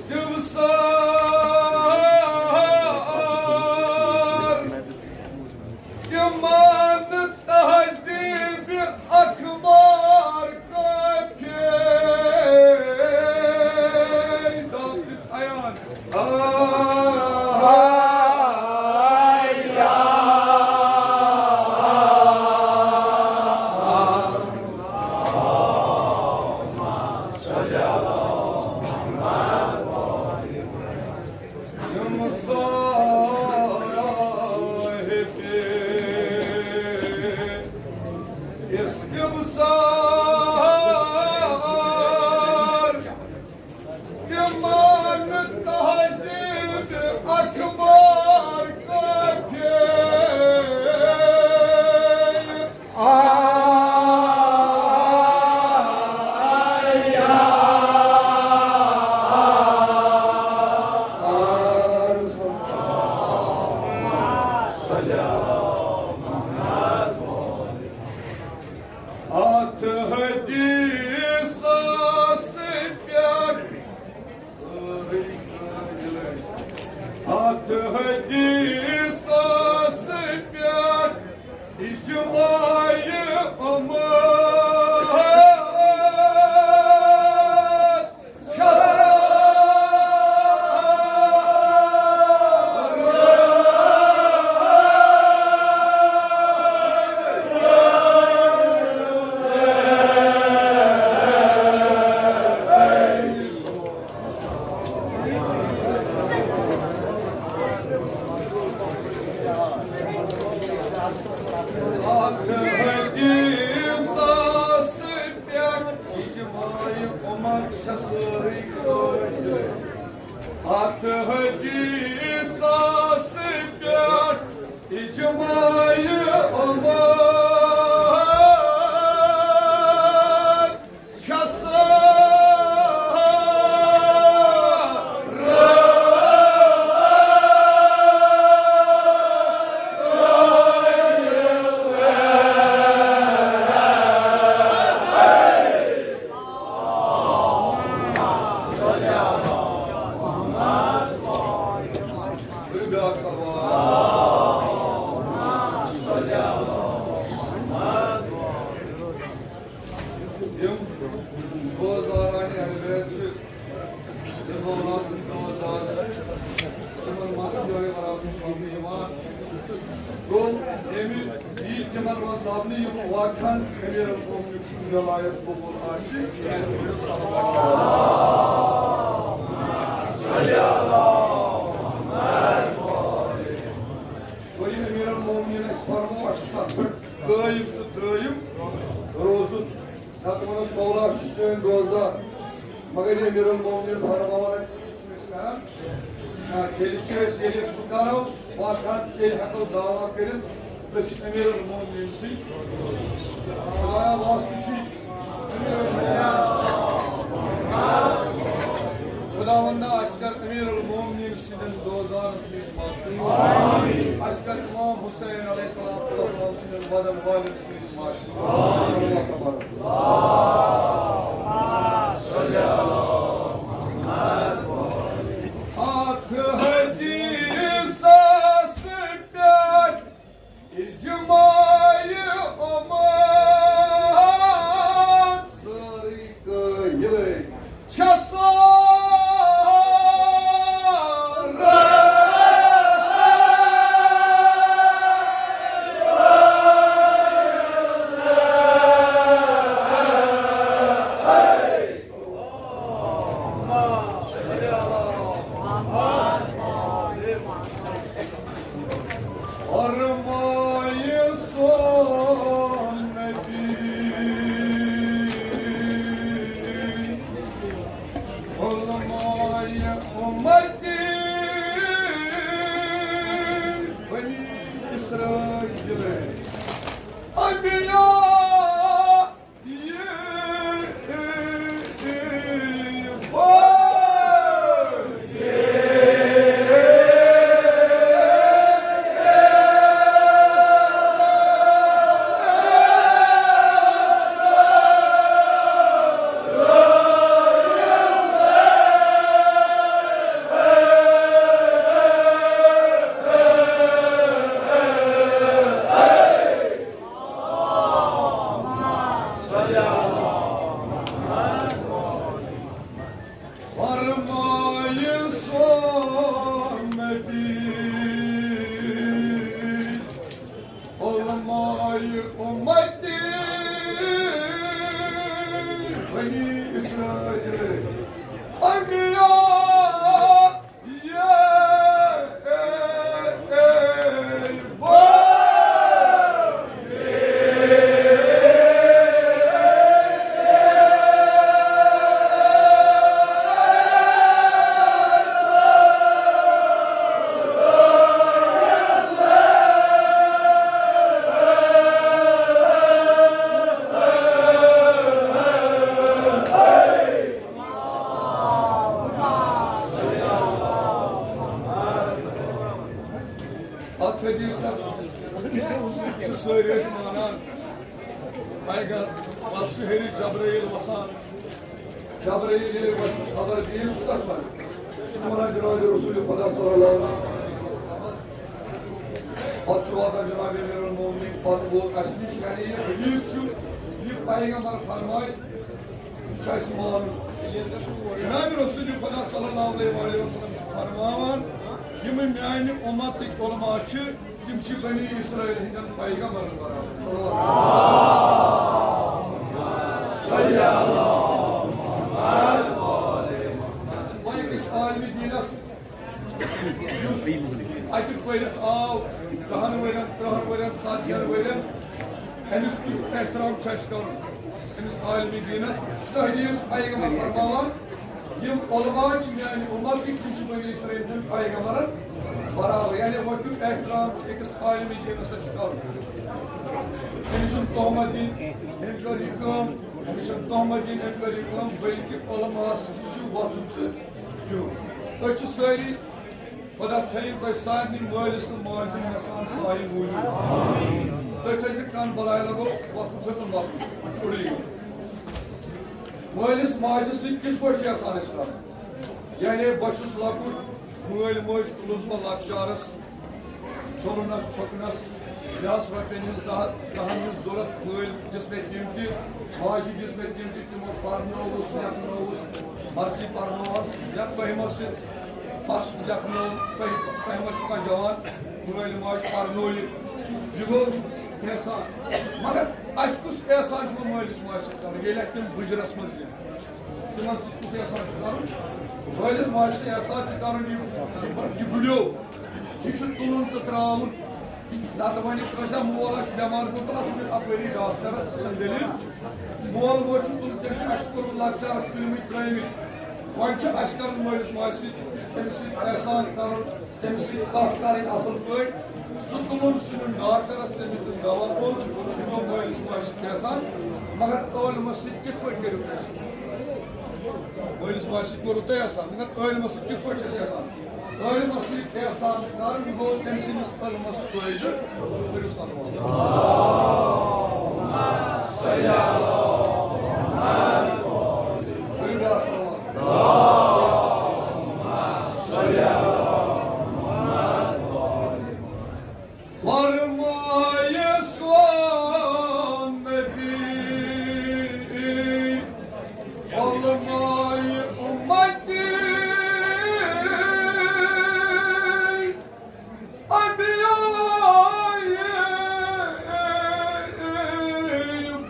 سمسار، تِمن تہذیب اخبار کٲفی۔ داوود عیان۔ استبصار، تِمن تہذیب اخبار کٲفی۔ اتھ حدیثس پٮ۪ٹھ، اتھ حدیثس پٮ۪ٹھ اجماع امت۔ اتھ حدیثس پٮ۪ٹھ اجماع امت چھےٚ سٲرٕے کٲفی۔ اتھ حدیثس پٮ۪ٹھ اجماع امت چھےٚ سٲرٕے۔ یِم روزدارانہِ اہل بیت چھِ، یِم مولا سٕنٛدۍ روزدار چھِ، تِمن منٛز چھِ یِہوٚے وراثت لبنہٕ یِوان۔ گوٚو، ییٚمہِ یی تِمن منٛز لبنہٕ، یِم واقعاً امیر المومنین سٕنٛدِ ولایت قبول آسہِ۔ گوٚو، یہِ امیر المومنین اَسہِ فرموو، اَسہِ چھُ تَتھ پٮ۪ٹھ قٲیِم تہٕ دٲیِم روزُن۔ نتہٕ وَنس مولا چھُ چٲنۍ روزدار۔ مگر یہِ امیر المومنین فرماوان، ییٚلہِ چھِ أسۍ، ییٚلہِ أسۍ سُہ کرو، واقعاً تیٚلہِ ہٮ۪کو دعویٰ کٔرِتھ، أسۍ چھِ امیر المومنین سٕنٛدۍ۔ خدایا، واسطہٕ چھُے۔ خداوندا، اَسہِ کر امیر المومنین سٕنٛدٮ۪ن روزدارن سۭتۍ مشہوٗر۔ اَسہِ کر امام حسین علیہ الصلوۃ والسلام سٕنٛدٮ۪ن ودن والٮ۪ن سۭتۍ مشہوٗر۔ اتھ حدیثس پٮ۪ٹھ اجماع امت سٲرٕے قٲیِل چھےٚ سٲرٕے۔ فرمایہِ سون نبی، علماء امتی بنی اسرائیل، انبیاء حدیثس چھِ سٲری أسۍ مانان۔ پیغمبر، پتہٕ چھُ ہیٚرِ جبرائیل وسان۔ جبرائیل ییٚلہِ وسہِ خبر دِیہِ، سُہ کَس وَنہِ؟ سُہ چھُ وَنان جناب رسول خدا صلی اللہ علیہ وسلم۔ پتہٕ چھُ واتان جناب امیر المومنین، پتہٕ ووت اَسہِ نِش، یعنی یہِ حدیث چھُ، یہِ پیغمبر فرمایہِ، چھُ اَسہِ مانُن۔ جناب رسول خدا صلی اللہ علیہ وآلہ وسلم چھُ فرماوان، یِم میانہِ اُمتٕکۍ علماء چھِ، تِم چھِ بنی اسرائیل ہٕنٛدٮ۪ن پیغمبرن برابر۔ صلی اللہ علیہ وسلم۔ وۄنۍ أکِس عالمِ دیٖنس یُس اَتہِ پٔرِتھ آو، دَہَن ؤرِین، ترٛہَن ؤرِین، ژَتجِہَن ؤرِین، أمِس کُس احترام چھُ اَسہِ کَرُن؟ أمِس عالمِ دیٖنَس چھُ حدیث پیغمبر فرماوان، یِم علماء چھِ میٛانہِ اُمتٕکۍ، تِم چھِ بنی اسرائیل ہٕنٛدٮ۪ن پیغمبرن برابر۔ یعنی وۄتھیُک احترام چھُ أکِس عالمِ دیٖنَس اَسہِ کَرُن۔ أمِس چھُنہٕ تہمت دِنۍ، أمِس چھُ یہِ کٲم، أمِس چھُنہٕ تہمت دِنۍ، أمِس چھُ یہِ کٲم، بلکہِ علماء سۭتۍ چھُ وۄتھُن تہٕ بِہُن۔ أسۍ چھِ سٲری خدا تھٲیِو تۄہہِ سارنٕے مٲلِس تہٕ ماجہِ ہُنٛد احسان سایہِ موٗجوٗب۔ تُہۍ تھٲیِو کَن بَلایہِ لَگو، وۄتھُن تھٲیِو لۄکُٹ، وۄنۍ چھُ اوٚڑُے یوت۔ مٲلِس ماجہِ سۭتۍ کِتھ پٲٹھۍ چھُ احسان اَسہِ کَرُن؟ یعنی بہٕ چھُس لۄکُٹ، مٲلۍ مٲج تُلُس بہٕ لۄکچارَس، چھوٚلُنَس، چھۄکنَس، مےٚ آسہٕ رۄپیَن ہٕنٛز دَہ، دَہَن ہٕنٛز ضوٚرَتھ، مٲلۍ دِژ مےٚ تِم تہِ، ماجہِ دِژ مےٚ تِم تہِ، تِمو پَرنووُس، لیکھنووُس، مَرثی پَرنووہَس، یا تۄہہِ مَرثی پَس لیکھنوو، تۄہہِ، تۄہہِ ما چھُ کانٛہہ جوان، مٲلۍ ماجہِ پَرنوو یہِ، یہِ گوٚو احسان۔ مگر اَسہِ کُس احسان چھُ مٲلِس ماجہِ سۭتۍ کَرُن، ییٚلہِ اَسہِ تِم بُجرَس منٛز دِن؟ تِمَن سۭتۍ کُس احسان چھُ کَرُن؟ مٲلِس ماجہِ سۭتۍ احسان چھُ کَرُن یہِ، یہِ بُڈیو۔ یہِ چھُ تُلُن تہٕ ترٛاوُن۔ نَتہٕ وَنہِ کٲنٛسہِ، مول آسہِ بٮ۪مار گوٚمُت، تَس چھُ اَپٲری ڈاکٹرَس، سُہ چھَنہٕ دٔلیٖل۔ مول موج چھُ تُلُن، تٔمۍ چھِ اَسہِ کوٚرمُت لۄکچارَس تُلمٕتۍ ترٛٲومٕتۍ۔ وۄنۍ چھُ اَسہِ کَرُن مٲلِس ماجہِ سۭتۍ، تٔمِس سۭتۍ احسان کَرُن، تٔمِس سۭتۍ کَتھ کَرٕنۍ اَصٕل پٲٹھۍ۔ سُہ تُلُن، سُہ نیُن ڈاکٹرَس، تٔمِس دیُن دَوا پھوٚل، یہِ گوٚو مٲلِس ماجہِ سۭتۍ احسان۔ مگر عٲلمَس سۭتۍ کِتھ پٲٹھۍ کٔرِو تُہۍ؟ مٲلِس ماجہِ سۭتۍ کوٚروٕ تۄہہِ احسان، مگر عٲلمَس سۭتۍ کِتھ پٲٹھۍ چھُ اَسہِ احسان؟ عٲلمَس سۭتۍ احسان کَرُن گوٚو تٔمۍ سٕنٛدِس علمَس فٲیدٕ۔ کٔرِو صلوات۔ کٔرِو بیٛاکھ صلوات۔ فرمایہِ سون نبی، علماء امتی، انبیاء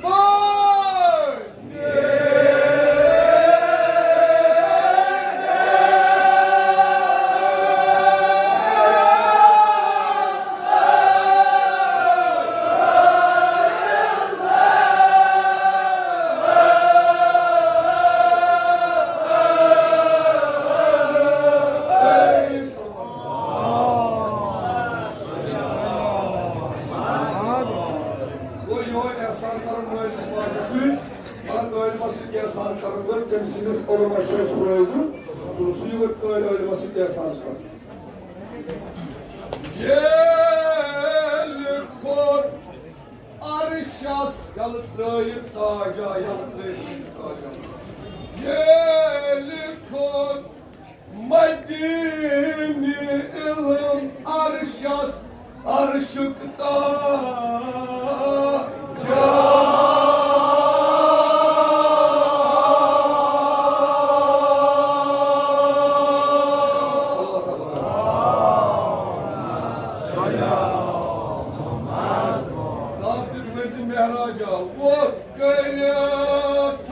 پاک۔ گوٚو یِہوٚے احسان کَرُن مٲلِس ماجہِ سۭتۍ، مگر عٲلمَس سۭتۍ احسان کَرُن گوٚو تٔمۍ سٕنٛدِس علمَس چھُ اَسہِ فٲیدٕ، سُے یوت عٲلۍ-، عٲلمَس سۭتۍ احسان کَرُن۔ ییٚلہِ کھوٚت عرشَس یَلہٕ ترٛٲیِتھ تاجا، یَلہٕ ترٛٲیِتھ تاجا۔ ییٚلہِ کھوٚت مدینی علم عرشس، عرشک تاج۔ دب دِتھ ؤنۍ زِ معراجا ووت۔ کٔرِتھ۔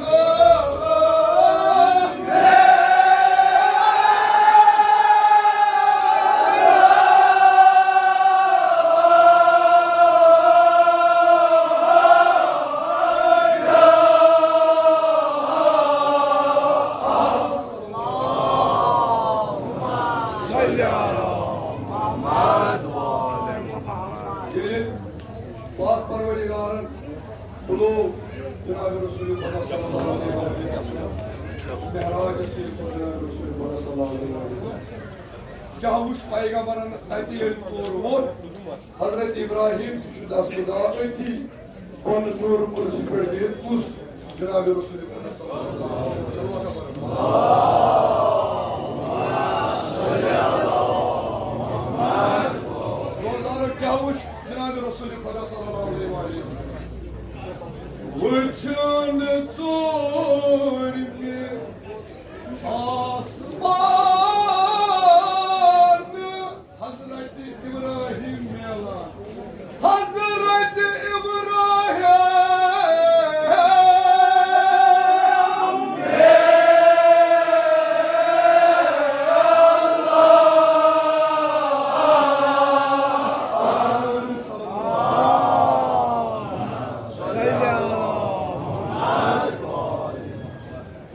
ییٚلہِ پاک پروردگارن بُلوو جناب رسول خدا صلی اللہ علیہ وسلم۔ معراجس ییٚلہِ سُہ جناب رسول خدا صلی اللہ علیہ وسلم۔ کیٛاہ وُچھ پیغمبرن اَتہِ ییٚلہِ تورٕ ووت؟ حضرت ابراہیم تہِ چھُ دستبردار أتھی بۄنہٕ نوٗرٕ کُرسی پٮ۪ٹھ بِہِتھ۔ کُس؟ جناب رسول خدا صلی اللہ علیہ وسلم۔ روزدارو کیٛاہ وُچھ جناب رسول خدا صلی اللہ علیہ وسلم؟ وُچھُن ژوٗرمہِ آسمان حضرت ابراہیم میلان۔ حضرت ابراہیم۔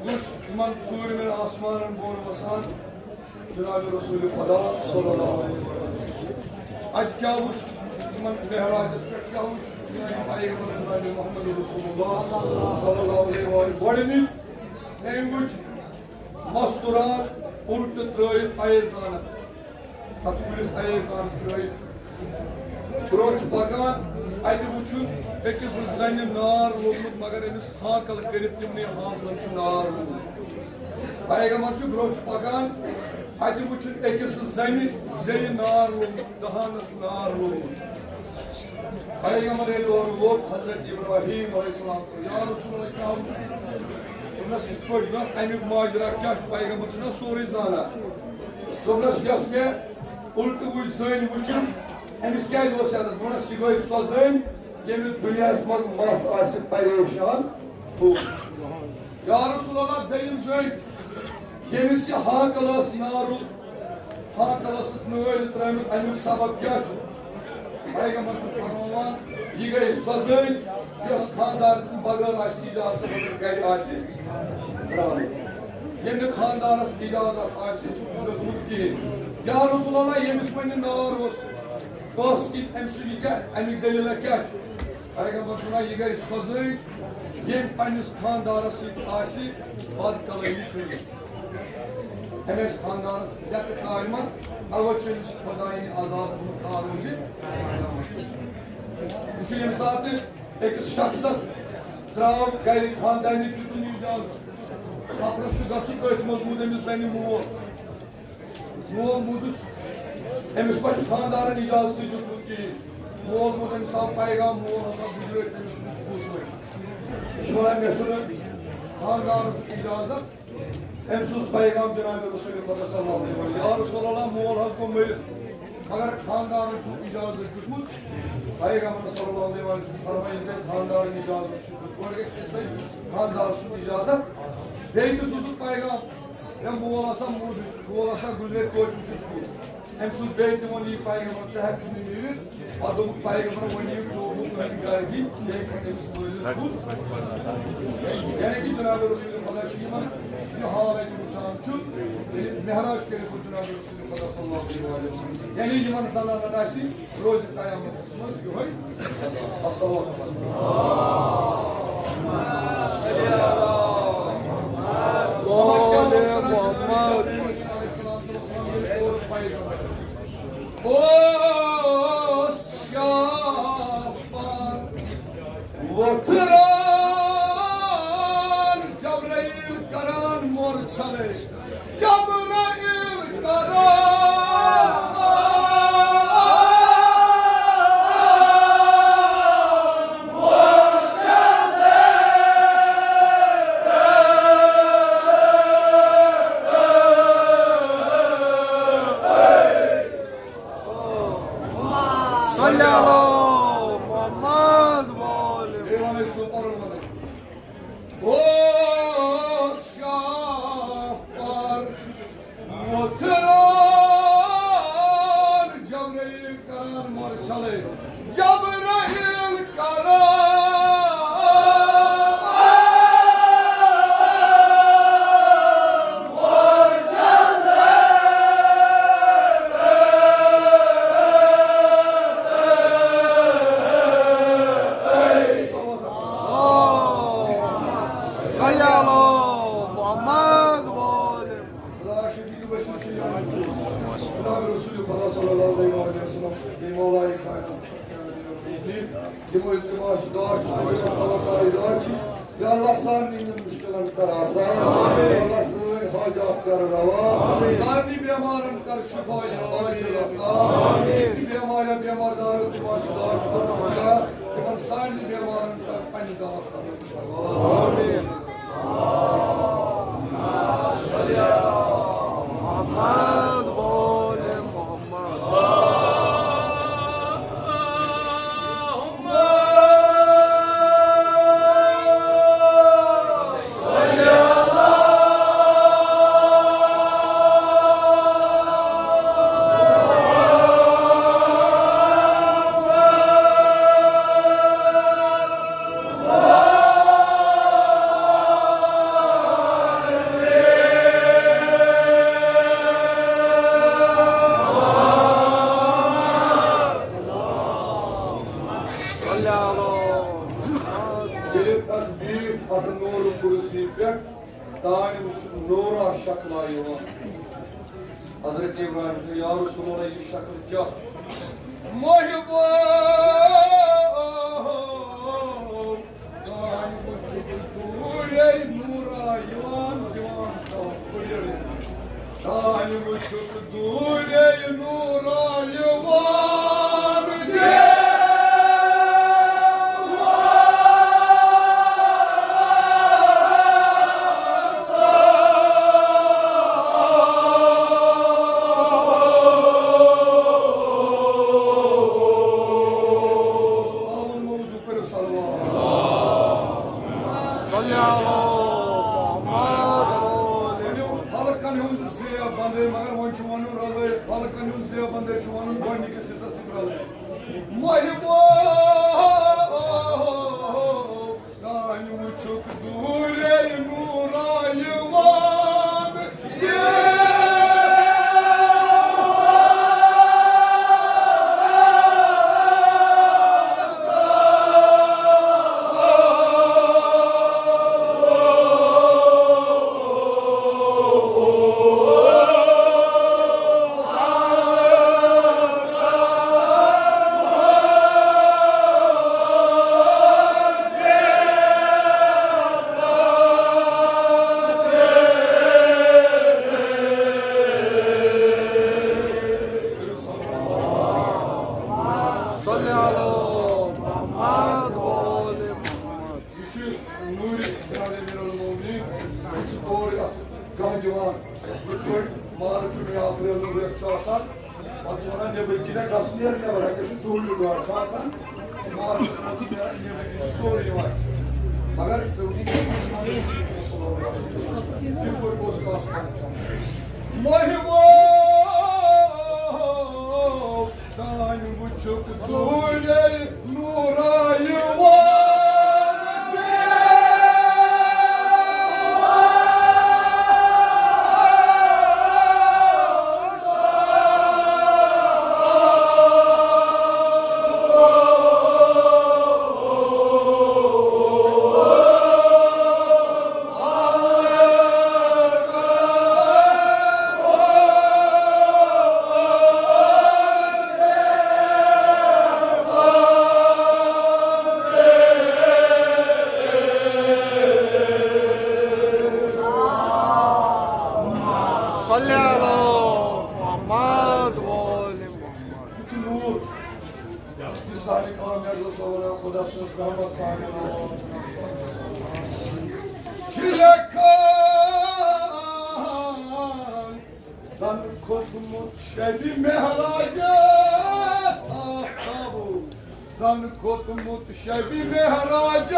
وُچھ یِمن ژوٗرمٮ۪ن آسمانن بۄن وسان۔ جناب رسول خدا صلی اللہ علیہ وسلم۔ اَتہِ کیٛاہ وُچھ؟ یِمن معراجس پٮ۪ٹھ کیٛاہ وُچھ؟ میٛانہِ پیغمبر جناب محمد رسول اللہ صلی اللہ علیہ وسلم۔ گۄڈٕنِچ أمۍ وُچھ مستوٗرات اُلٹہٕ ترٛٲوِتھ ایزانس۔ تَتھ کُلِس ایزانس ترٛٲوِتھ۔ برٛونٛہہ چھُ پکان، اَتہِ وُچھُن أکِس زَنہِ نار لوٚگمُت، مگر أمِس ہانکل کٔرِتھ تِمنٕے ہانکلن چھُ نار لوٚگمُت۔ پیغمبر چھُ برٛونٛہہ چھُ پکان، اَتہِ وُچھُن أکِس زَنہِ زیٚیہِ نار لوٚگمُت، دہانس نار لوٚگمُت۔ پیغمبر ییٚلہِ اورٕ ووت، حضرت ابراہیم علیہ السلام کوٚر، یا رسول اللہ، کیٛاہ وُچھ؟ دوٚپنس، یِتھ پٲٹھۍ دوٚپنس، اَمیُک ماجرا کیٛاہ چھُ؟ پیغمبر چھُنہ سورُے زانان۔ دوٚپنس، یۄس مےٚ اُلٹہٕ وٕچھ زٔنۍ وٕچھِم، أمِس کیٛازِ اوس یہِ عادت؟ ووٚنُس، یہِ گٔے سۄ زٔنۍ، ییٚمِس دُنیاہَس منٛز مَس آسہِ پریشان تھوٚومُت۔ یا رسول اللہ، دوٚیِم زٔنۍ، ییٚمِس یہِ ہانکل ٲس نارُک، ہانکل ٲسٕس نٲلۍ ترٛٲومٕتۍ، اَمیُک سبب کیٛاہ چھُ؟ پیغمبر چھُ فرماوان، یہِ گٔے سۄ زٔنۍ، یۄس خانٛدار سٕنٛدِ بغٲر آسہِ اجازت بغٲر گرِ آسہِ درٛامٕژ۔ ییٚمہِ خانٛدارس اجازت آسہِ دیُتمُت کِہیٖنۍ۔ یا رسول اللہ، ییٚمِس وۄنۍ نار اوس، ٲس کِنہٕ أمۍ سُنٛد یہِ کیٛاہ، اَمِچ دٔلیٖلہ کیٛاہ چھِ؟ پیغمبر چھُ وَنان، یہِ گٔے سۄ زٔنۍ، ییٚمۍ پنٛنِس خانٛدارس سۭتۍ آسہِ بدکلٲمی کٔرمٕژ۔ أمۍ آسہِ خانٛدارس یَتھ ژارِ منٛز، اَوَے چھُ أمِس خۄدایہِ عذاب تھوٚمُت تارو زِ۔ یہِ چھُ ییٚمہِ ساتہٕ أکِس شخصس درٛاو گرِ خاندانی دیُتُن اجازت۔ سفرس چھُ گژھُن، أتھۍ منٛز موٗد أمِس زنہِ مول۔ مول موٗدُس، أمِس ما چھُ خاندارن اجازتٕے دیُتمُت کِہیٖنۍ۔ مول موٗد، أمِس آو پیغام، مول ہسا گُزریو، تٔمِس چھُنہٕ پوٚز ؤنِتھ۔ یہِ چھُ وَنان، مےٚ چھُنہٕ خاندارس اجازت۔ أمۍ سوٗز پیغام جناب رسول خدا صلی اللہ علیہ وسلم، یا رسول اللہ، مول حظ گوٚو مٔرِتھ، مگر خاندارن چھُ اجازت دیُتمُت۔ پیغمبر صلی اللہ علیہ وسلم فرمایہِ، ییٚلہِ تۄہہِ خاندارن اجازت چھُ دیُتمُت، گۄڈٕ گژھِ أمۍ سٕنٛدِ خاندار سُنٛد اجازت۔ بیٚیہِ تہِ سوٗزُکھ پیغام، ہے مول ہسا موٗد، مول ہسا گُزرے، توتہِ وٕچھُس بہٕ۔ أمۍ سوٗز بیٚیہِ تہِ ووٚن، یہِ پیغمبر، ژٕ ہٮ۪کھ نہٕ نیٖرِتھ۔ پتہٕ دوٚپُکھ، پیغمبر، وۄنۍ یِیِو، لوگُکھ أمۍ گرِ دِنۍ، ییٚمہِ پٮ۪ٹھ أمِس مٲلِس بُتھ۔ یعنی کہِ جناب رسول خدا چھُ یِمن یہِ حال اَتہِ وٕچھان چھُ، ییٚلہِ معراج کٔرِتھ ووٚتھ جناب رسول خدا صلی اللہ علیہ وسلم۔ یعنی یِمن زنانن آسہِ روزِ قیامتس منٛز یِہوٚے عذاب۔ السلام علیکم۔ وآل محمد۔ اوس شافر وۄتھران، جبرائیل کران مۄر چھلے، جبرائیل کران۔ صلی علی محمد و آل محمد۔ اوس شافر وۄتھران، جبرائیل کران مۄر چھلے، جبرائیل کران۔ جناب رسول خدا صلی اللہ علیہ وآلہ وسلم، بیٚیہِ مولایہِ کائنات، یِمو التماس دعا چھُ، توکل دعا چھِ، یا اللہ سارنٕے ہٕنٛدٮ۪ن مُشکِلن کر آسان، یا اللہ سٲنۍ حاجات کر روا، سارنٕے بٮ۪مارن کر شفا یا عاجل عطا، بیمار یا بیمار دار التماس دعا چھُ کران، تِمن سارنٕے بٮ۪مارن کر پننہِ دوا خانہٕ۔ محمد وآل محمد۔ ییٚلہِ تکبیر اتھ نور کرسی پٮ۪ٹھ دانہِ وٕچھِتھ نورا شکلا یِوان۔ حضرت ابراہیم دوٚپ، یا رسول اللہ، یہِ شکل کیٛاہ؟ محبو، دانہِ وٕچھِتھ دوٗرے نورا یِوان، دِوان تَتھ پُجرِ۔ دانہِ وٕچھِتھ دوٗرے نورا یِوان۔ آوُن موضوع کٔرِو صلوات۔ صلی اللہ محمد۔ ؤنِو، فلکن ہُنٛد زیب بندے، مگر وۄنۍ چھُ وَنُن رلٲیِتھ، فلکن ہُنٛد زیب بندے چھُ وَنُن گۄڈٕنِکِس حصس سۭتۍ رلٲیِتھ۔ محبو، دانہِ وٕچھُکھ دوٗرے نوٗرا یِوان۔ صلی علی محمد و آل محمد۔ یہِ چھُ نوٗرِ جناب امیر المومنین۔ یہِ چھُ اورٕ اَتھ گاہ دِوان۔ یِتھ پٲٹھۍ مارچ چھُ یا اپریل رٮ۪تھ چھُ آسان، پَتہٕ چھِ وَنان نیٚبٕرۍ کِنۍ گژھ نیر نٮ۪بر، اَتہِ چھُ سہوٗلیت دار چھُ آسان۔ مارچَس منٛز چھُ نیران نیٚبٕرۍ کِنۍ چھُ سورُے یِوان۔ مگر یِتھ پٲٹھۍ اوس آسان۔ محبوب دانہِ وٕچھُکھ دوٗرے نوٗرا یِوان۔ صلی علی محمد و آل محمد۔ یہِ چھُ نوٗر، یہِ سانہِ کامہِ منٛز اوس اللہ خۄدا سٕنٛز رحمت سانہِ چھِ لیکھان۔ زن کھوٚتمُت شبِ معراجس آفتابو، زن کھوٚتمُت شبِ معراجس۔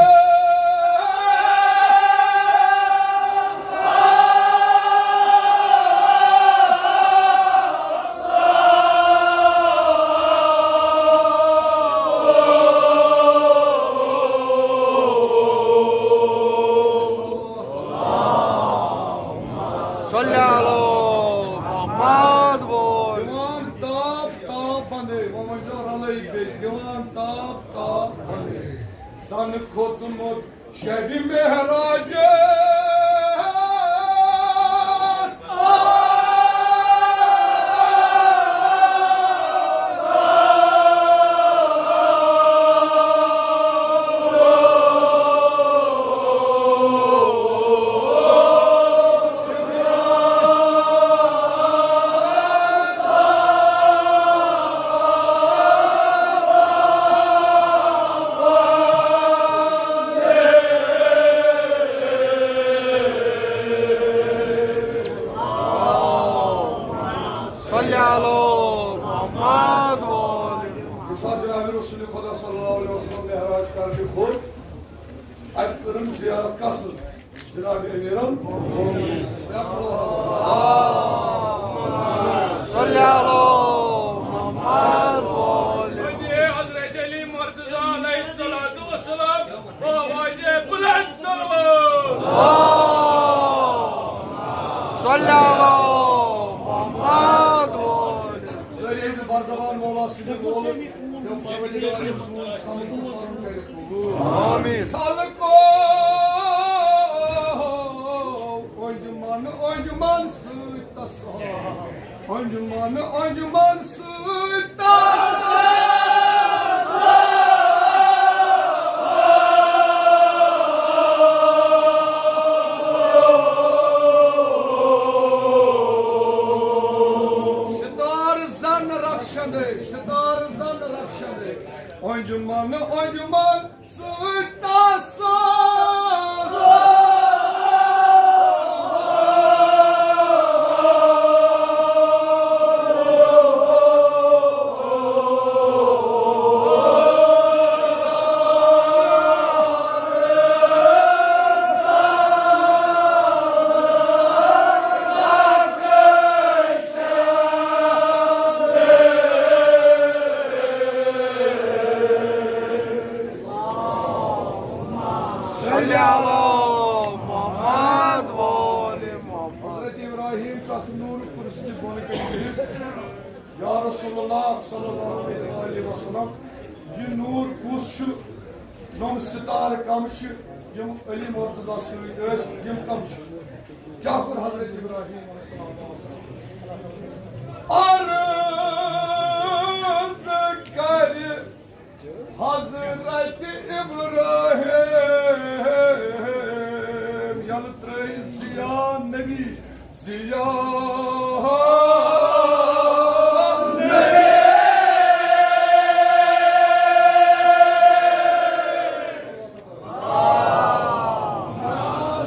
صلی علی محمد و آل۔ دِوان تاپھ تاپھ بندے، وۄنۍ ؤنۍ زیو رلٲیِتھ بیٚیہِ۔ دِوان تاپھ تاپھ بندے۔ زن کھوٚتمُت شبِ معراجس۔ آلو محمد وآل محمد۔ ییٚمہِ ساتہٕ جناب رسول خدا صلی اللہ علیہ وسلم معراج کرنہِ کھوٚت، اتہِ کٔرٕن زیارت کس سٕنٛز؟ جناب امیرن۔ صلی اللہ محمد وآل محمد۔ حضرت علی مرتضی علیہ الصلوۃ والسلام، آواز بلند صلوات۔ صلی اللہ محمد وآل۔ سٲری ٲسۍ بر زبان مولا سٕنٛدِ قولہٕ، تہٕ پروردگار سوٗز سمجھ تہٕ پَرُن کٔرِتھ قبوٗل۔ آمین۔ خلقو انجمن، انجمن سۭتۍ تسا، انجمن، انجمن سۭتۍ تسا۔ ستار زن رخشندے، ستار زن رخشندے، انجمن، انجمن سۭتۍ تسا۔ صلی علی محمد وآل محمد۔ حضرت ابراہیم چھُ اتھ نوٗرٕ کُرسی بۄنہٕ کنہِ بِہِتھ، یا رسول اللہ صلی اللہ علیہ وسلم، یہِ نوٗر کُس چھُ؟ یِم ستارٕ کم چھِ، یِم علی مرتضی سۭتۍ ٲسۍ، یِم کم چھِ؟ کیٛاہ کوٚر حضرت ابراہیم علیہ السلام؟ عرض کرِ حضرت ابراہیم، یلہٕ ترٲیِتھ ضیا نبی، ضیا نبی۔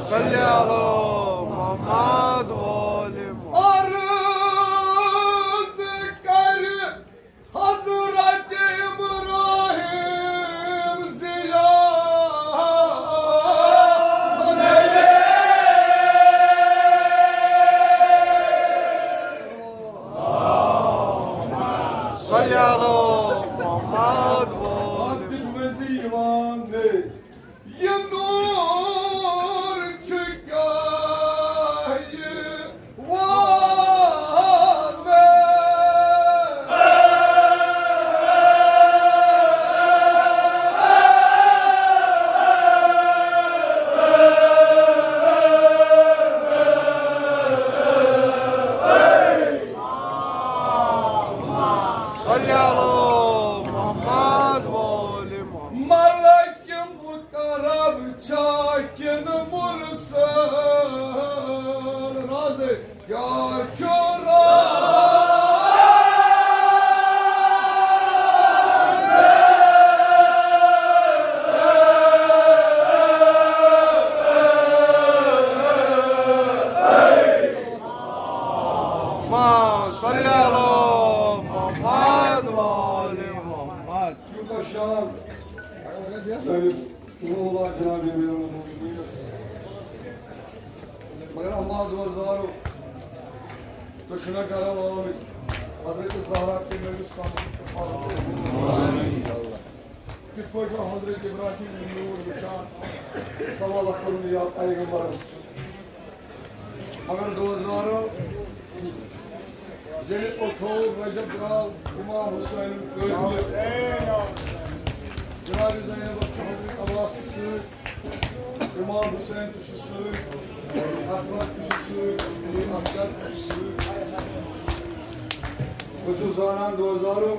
صلی علی محمد وآل محمد۔ عرض کرِ حضرت ابراہیم ضیا نبی۔ صلی علی محمد وآل۔ اتھ دیُت وۄنۍ زِ یِوان نے۔ یہِ نوٗر چھُ کیٛاہ یہِ وَنہٕ؟ صلی علی محمد وآل محمد۔ ملک مقرب چھا کِنہٕ مرسل؟ راز کیٛاہ چھُ راز؟ صلی علی محمد وآل محمد۔ یوٗتاہ شان سٲنِس مولا جناب امیر المومنینس۔ مگر اما دوزارو، تُہۍ چھِو نہ کران آمٕتۍ حضرت زہرا کے نبی صلی اللہ علیہ وسلم۔ کِتھ پٲٹھۍ چھُ حضرت ابراہیم نوٗر وٕچھان، سوال کرُن یا پیغمبرس۔ مگر دوزارو، ییٚلہِ ٲٹھو رجب درٛاو امام حسین قٲتلہِ جناب زینبس چھُ حضرت عباس تہِ سۭتۍ، امام حسین تہِ چھُ سۭتۍ، اکبر تہِ چھُ سۭتۍ، علی اصغر تہِ چھُ سۭتۍ۔ بہٕ چھُس زانان دوزارو،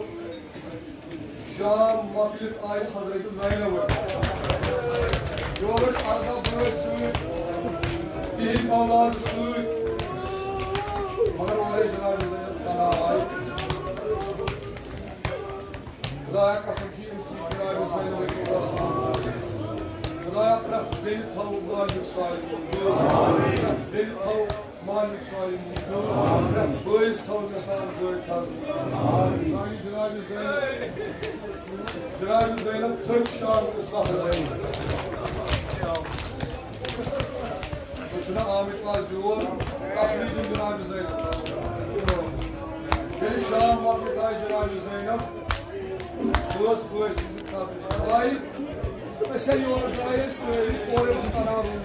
شام مۄکلِتھ آیہِ حضرت زینب۔ یورٕ ارداہ بٲژ سۭتۍ، تِہِنٛدۍ اولاد سۭتۍ، مگر اورَے جناب زینب کَران آیہِ۔ خدایا قسم چھِ أمۍ سٕنٛدۍ جناب زینب۔ خدایا پرٛٮ۪تھ بیٚنہِ تھاو واجب سایہِ۔ بیٚنہِ تھاو بٲیِس تھاو مےٚ سان بٲے تھاو۔ سانہِ جنابِ زینب، جنابِ زینب تھٔج شام تہٕ سحرس۔ تُہۍ چھِو نا آمٕتۍ آز یور تسلی دِنۍ جنابِ زینب؟ ییٚلہِ شام وقتہٕ آیہِ جنابِ زینب، بہٕ ٲسٕس بٲیِس سٕنٛزِ خٲطرٕ۔ بھائی، أسۍ ہا یورٕ درٛاے أسۍ سٲری اورٕ یِمن بناوُن۔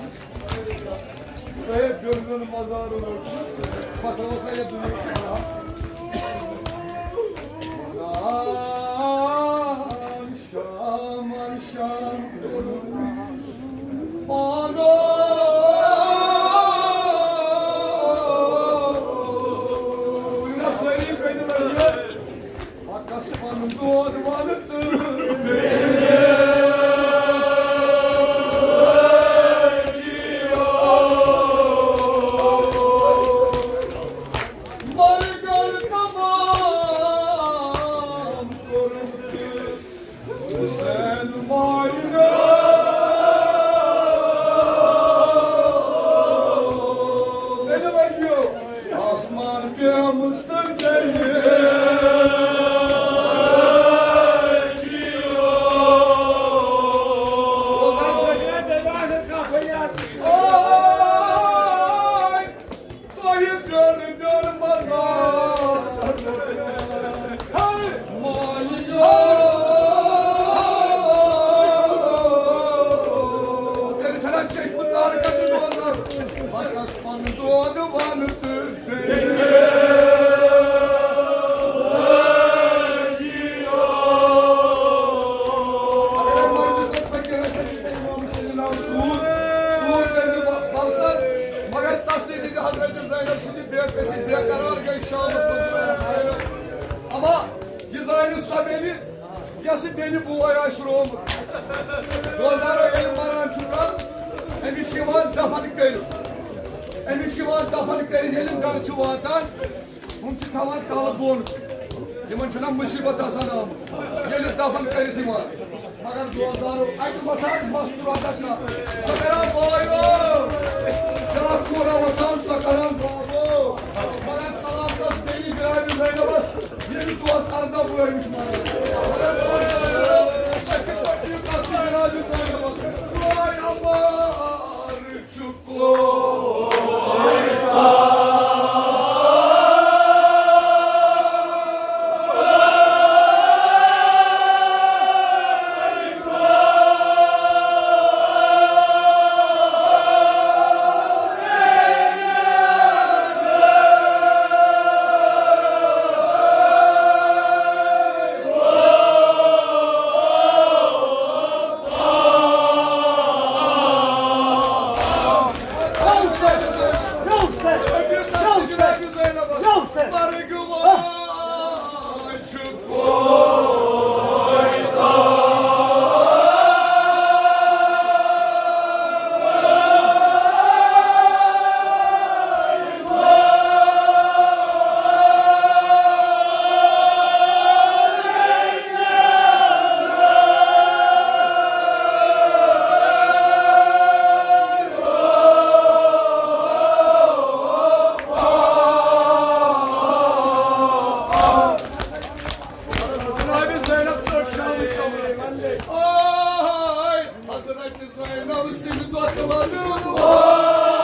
اے بیوٚن بیوٚن مزارٕ روٚٹ، پتہٕ اوس یہِ دُنیا۔ شامن شام کوٚرُن پانو۔ سٲری کٔرِو وۄنۍ یہِ۔ پتس پنُن دود ونہٕ تہٕ مرگر تمام کوٚرُن تہٕ حسین مارنہٕ۔ تیٚلہِ ؤنِو، آسمان پیٚمٕژ تہٕ گٔیہِ۔ تۄہہِ بیوٚن بیوٚن مزار۔ مالِیو۔ تیٚلہِ چھَنا چشمہٕ تارٕ کَتہِ روزان؟ پَتَس پَنُن دود وَنہٕ تہٕ بیٚیہِ۔ اگر مجلس منٛز فقیٖر آسہِ، امام صلی اللہ سوٗر، سوٗر کٔرِو بَ-، بَلسَر، مگر تَس تہِ دِژ حضرت زینب سٕنٛدِ بے کسی بے قرار گٔے شامس منٛز۔ اما یہِ زانہِ سۄ بیٚنہِ، یۄسہٕ بیٚنہِ بوے آسہِ روومُت۔ دوزارو ییٚلہِ مران چھُ کانٛہہ، أمِس چھِ یِوان دفن کٔرِتھ۔ أمِس چھِ یِوان دفن کٔرِتھ، ییٚلہِ یِم گرٕ چھِ واتان، ہُم چھِ تھاوان تلہٕ بۄن۔ یِمن چھُنہ مُصیبت آسان آمُت، ییٚلہِ دفن کٔرِتھ یِوان۔ مگر دوستانو، اَتہِ وۄتھان مستوٗراتس نہ۔ سۄ کران بایو۔ بیٛاکھ کوٗرا وۄتھان، سۄ کران بابو۔ مگر سلام تس بیٚنہِ جنابِ زینبس، ییٚمہِ دۄہس ارداہ وُہرۍ وٕچھ مگر۔ مگر سۄ کران، تۄہہِ کِتھ پٲٹھۍ دِیِو تس یہِ جنابِ زینبس؟ بٲے عمار چھُ۔ جنابِ زینب ترٛوو شامٕچ سمٲج۔ آے حضرت زینب سٕنٛدِ دۄہ تہٕ وَنہٕ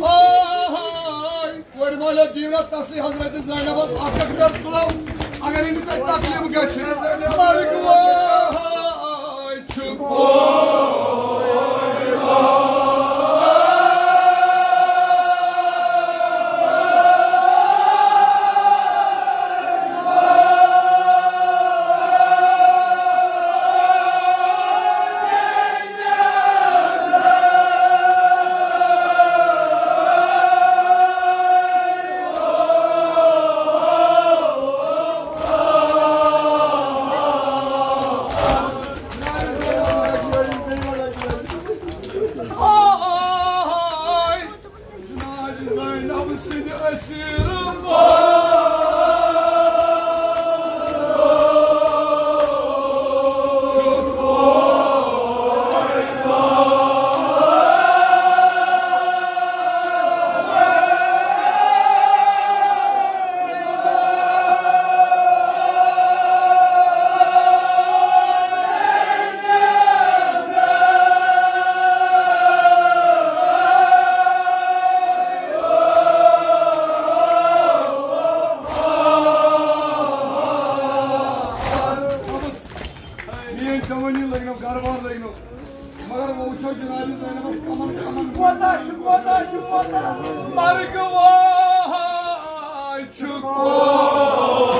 آہاے! کورِ والٮ۪و دِیِو نا تسلی حضرت زینبس اکھ اکھ رٮ۪تھ تُلو، اگر أمِس تۄہہِ تکلیٖف گژھِ۔ مالِک وَنان چھُ۔ مرگ واے چھُ کور۔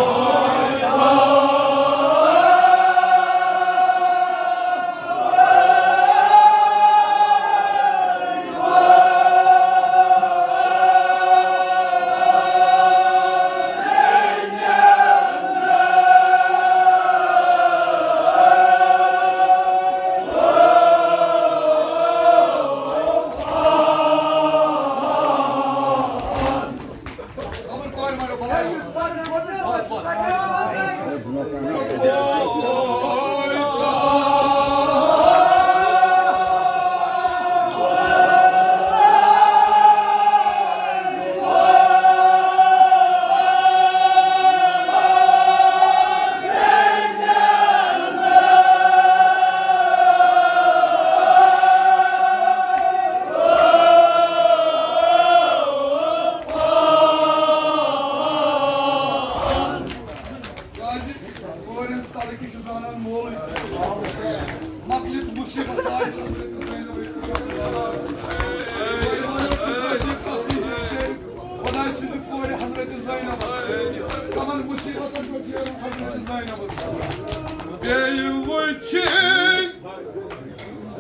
کیازِ کورِ ہٕنٛز ترقی چھُ زانان مولٕے۔ مۄکلِتھ مُصیٖبت آیہِ حضرت زینب۔ خۄداے سٕنٛزِ کورِ حضرت زینب۔ تِمن مُصیٖبتن پٮ۪ٹھ نیرُن حضرت زینبس۔ بیٚیہِ وٕچھِنۍ۔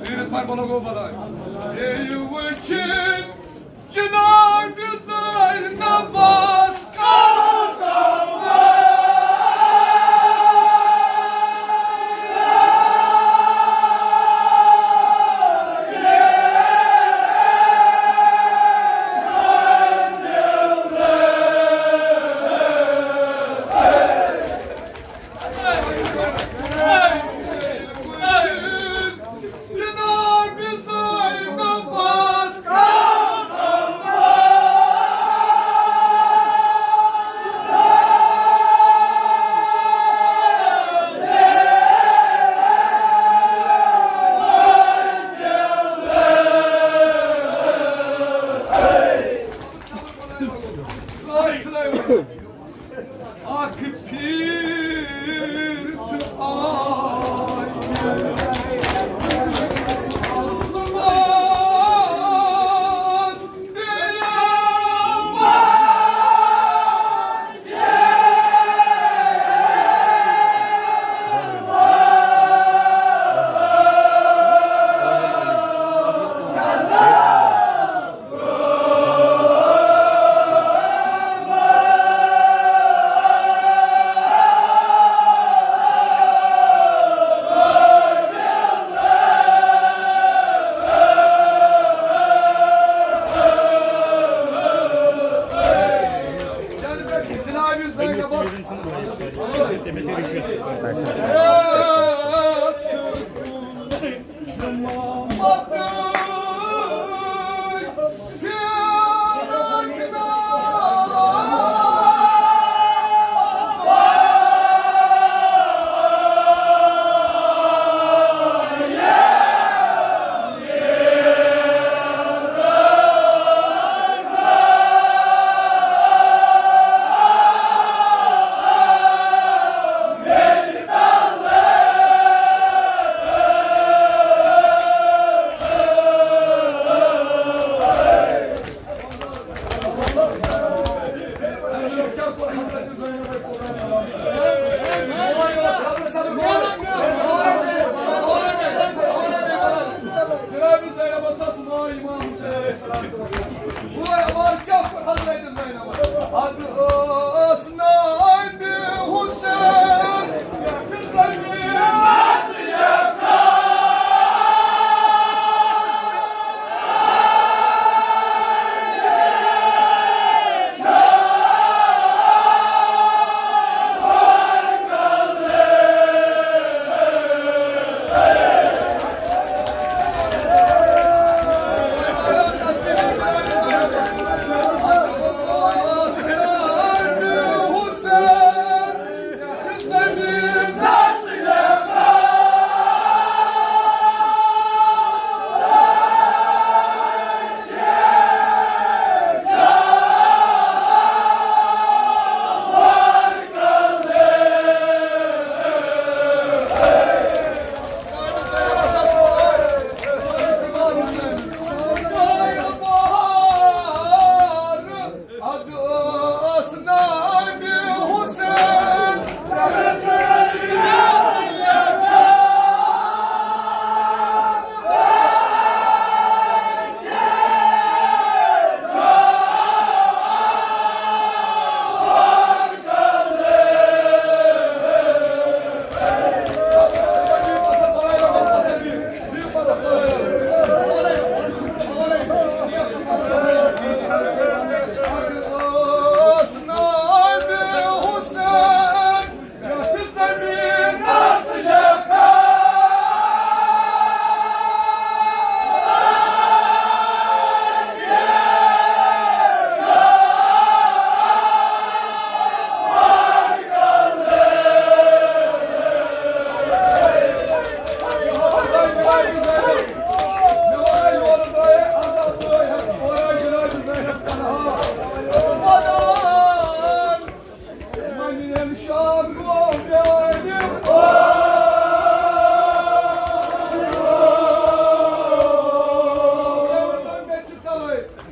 پیٖرِس مر بلو گو بلاے۔ بیٚیہِ وٕچھِنۍ۔ جناب زینبس اکھ پھیر تہٕ آیہِ۔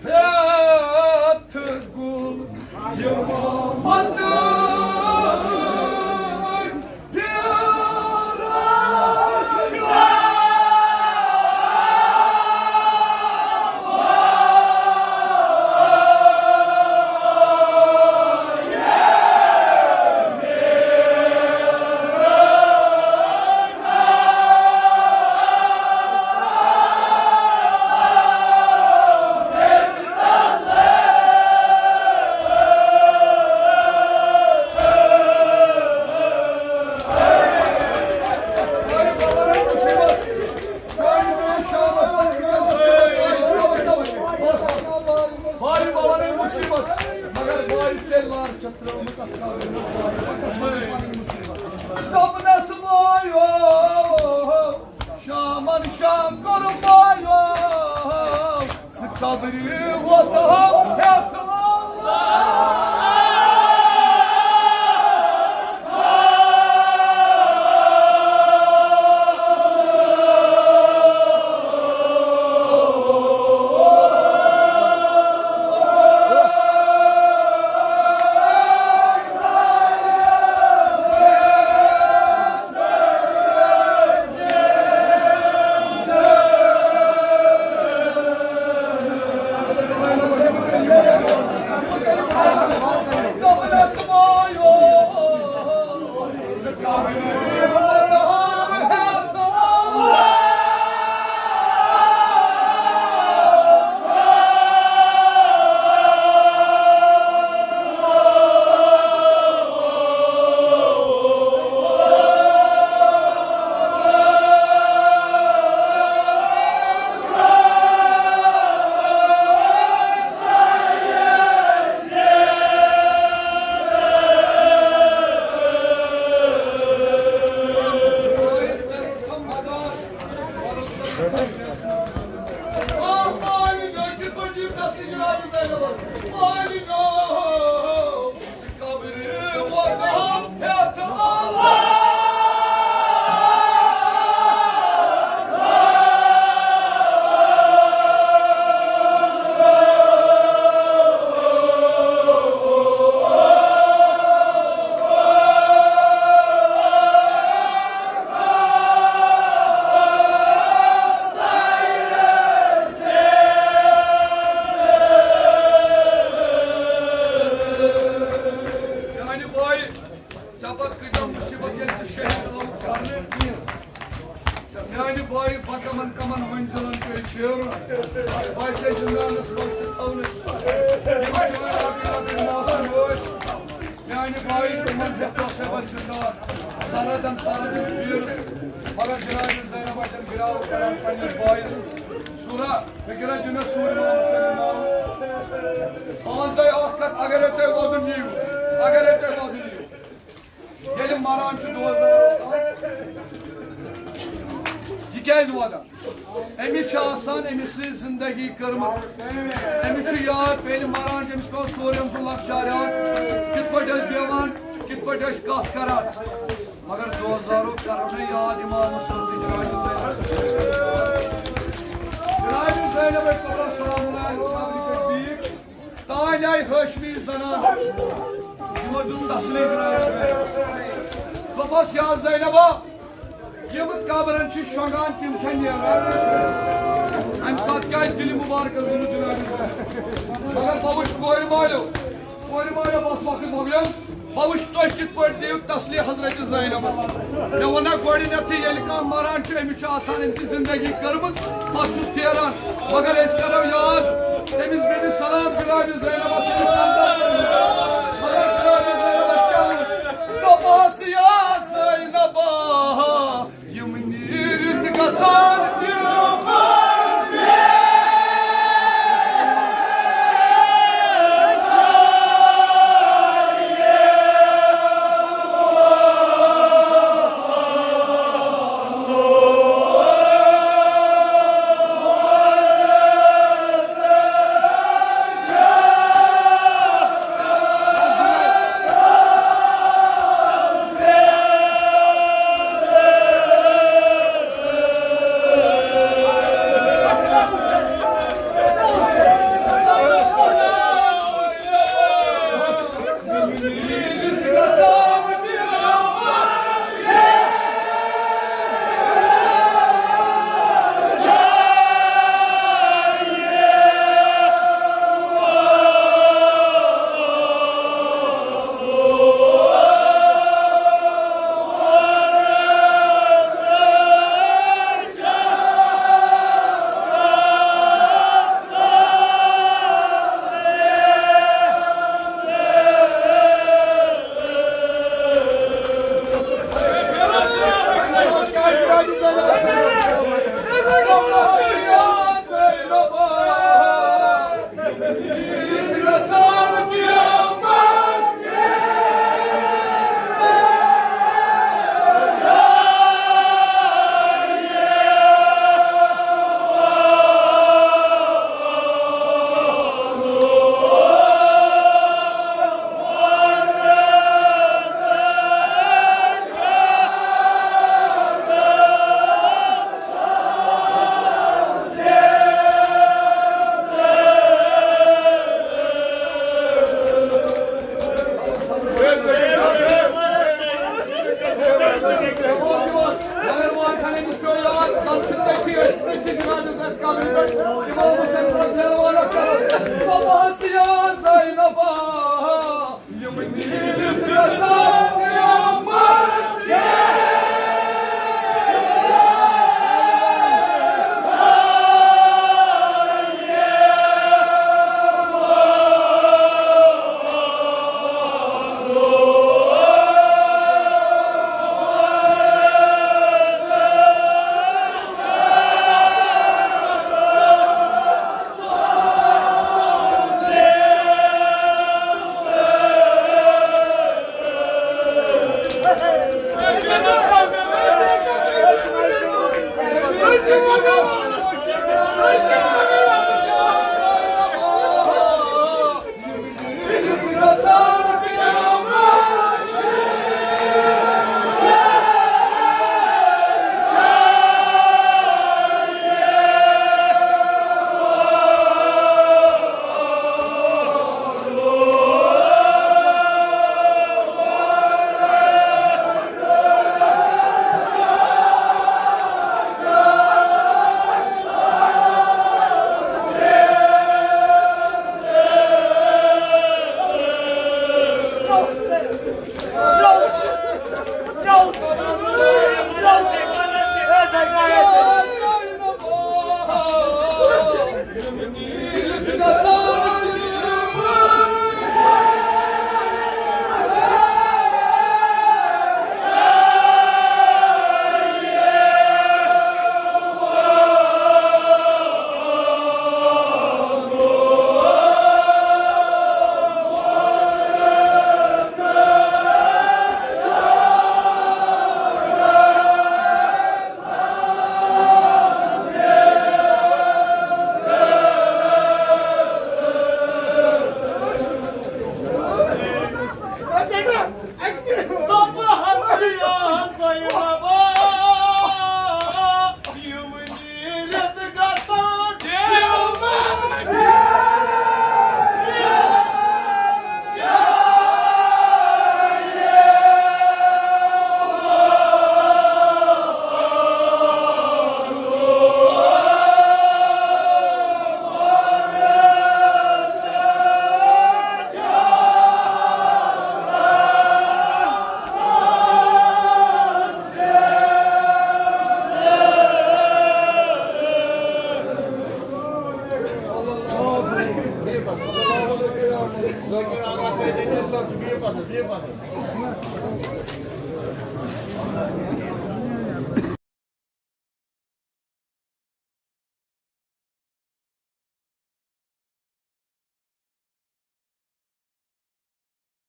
ہیتھ گُل یِمو منٛزٕ دوٚپنَس وایو، شامن شام کوٚر وایو، ژٕ قبرِ ووت ہٮ۪تھ۔ میانہِ بایہِ، ژےٚ پتہٕ کۭتیاہ مُصیٖبت ییٚلہِ ژٕ شہید آوُکھ کرنہٕ۔ میانہِ بایہِ، بہٕ کمن کمن منزلن پیٚیہِ پھیرُن۔ بہٕ آسے زندانس منٛز تہِ تھاونہٕ۔ یِم چٲنۍ لۄکٕٹۍ لۄکٕٹۍ معصوم ٲسۍ۔ میانہِ بایہِ، تِمن ہٮ۪تھ اوس ہے وۄنۍ زندہ۔ سرحدن سرحدن پھیرُس۔ مگر جناب زینب اجن گراو کران پننِس بایِس۔ سورہ، مےٚ کیٛاہ دِیِو مےٚ سوٗرۍ محمد صٲبُن ناو؟ پانٛژھ دۄہہِ اَکھ کَتھ، اگرے تۄہہِ وَدُن یِیِو، اگرے تۄہہِ وَدُن یِیِو۔ ییٚلہِ مَران چھُ دۄہَس دۄہَس، یہِ کیٛازِ وَدان؟ أمِس چھِ آسان أمِس سۭتۍ زِندگی کٔرمٕژ۔ أمِس چھُ یاد، ییٚلہِ مَران چھُ، أمِس پٮ۪وان سورُے أمۍ سُنٛد لۄکچار یاد، کِتھ پٲٹھۍ ٲسۍ بیٚہوان، کِتھ پٲٹھۍ ٲسۍ کَتھ کَران۔ مگر دوزارو کرو نہٕ یاد امام حسن تہٕ جناب زینب۔ جناب زینب ٲسۍ قبرس سلام علیہ قبرِ پٮ۪ٹھ بِہِتھ۔ تانۍ آیہِ ہاشمی زنان۔ یِمو دیُت تسلی جناب زینب۔ دوٚپمس، یا زینبا، یِم قبرن چھِ شۄنٛگان، تِم چھےٚ نیران۔ امہِ ساتہٕ کیٛازِ دِلہِ مُبارکس گوٚمُت جناب زینب؟ مگر بہٕ وٕچھ کورِ مالیو۔ کورِ مالیو، بس وقت مۄکلیو۔ بہٕ وٕچھٕ تُہۍ کِتھ پٲٹھۍ دِیِو تسلی حضرت زینبس۔ مےٚ ووٚن نا گۄڈٕنیتھٕے، ییٚلہِ کانٛہہ مران چھُ، أمِس چھُ آسان أمۍ سٕنٛز زندگی کٔرمٕژ، پتہٕ چھُس پھیران۔ مگر أسۍ کرو یاد أمِس بیٚنہِ سلام جناب زینبس، أمِس عزت۔ مگر جناب زینبس کیٛاہ ووٚن؟ دوٚپہَس، یا زینبا، یِم نیٖرِتھ گژھان تِم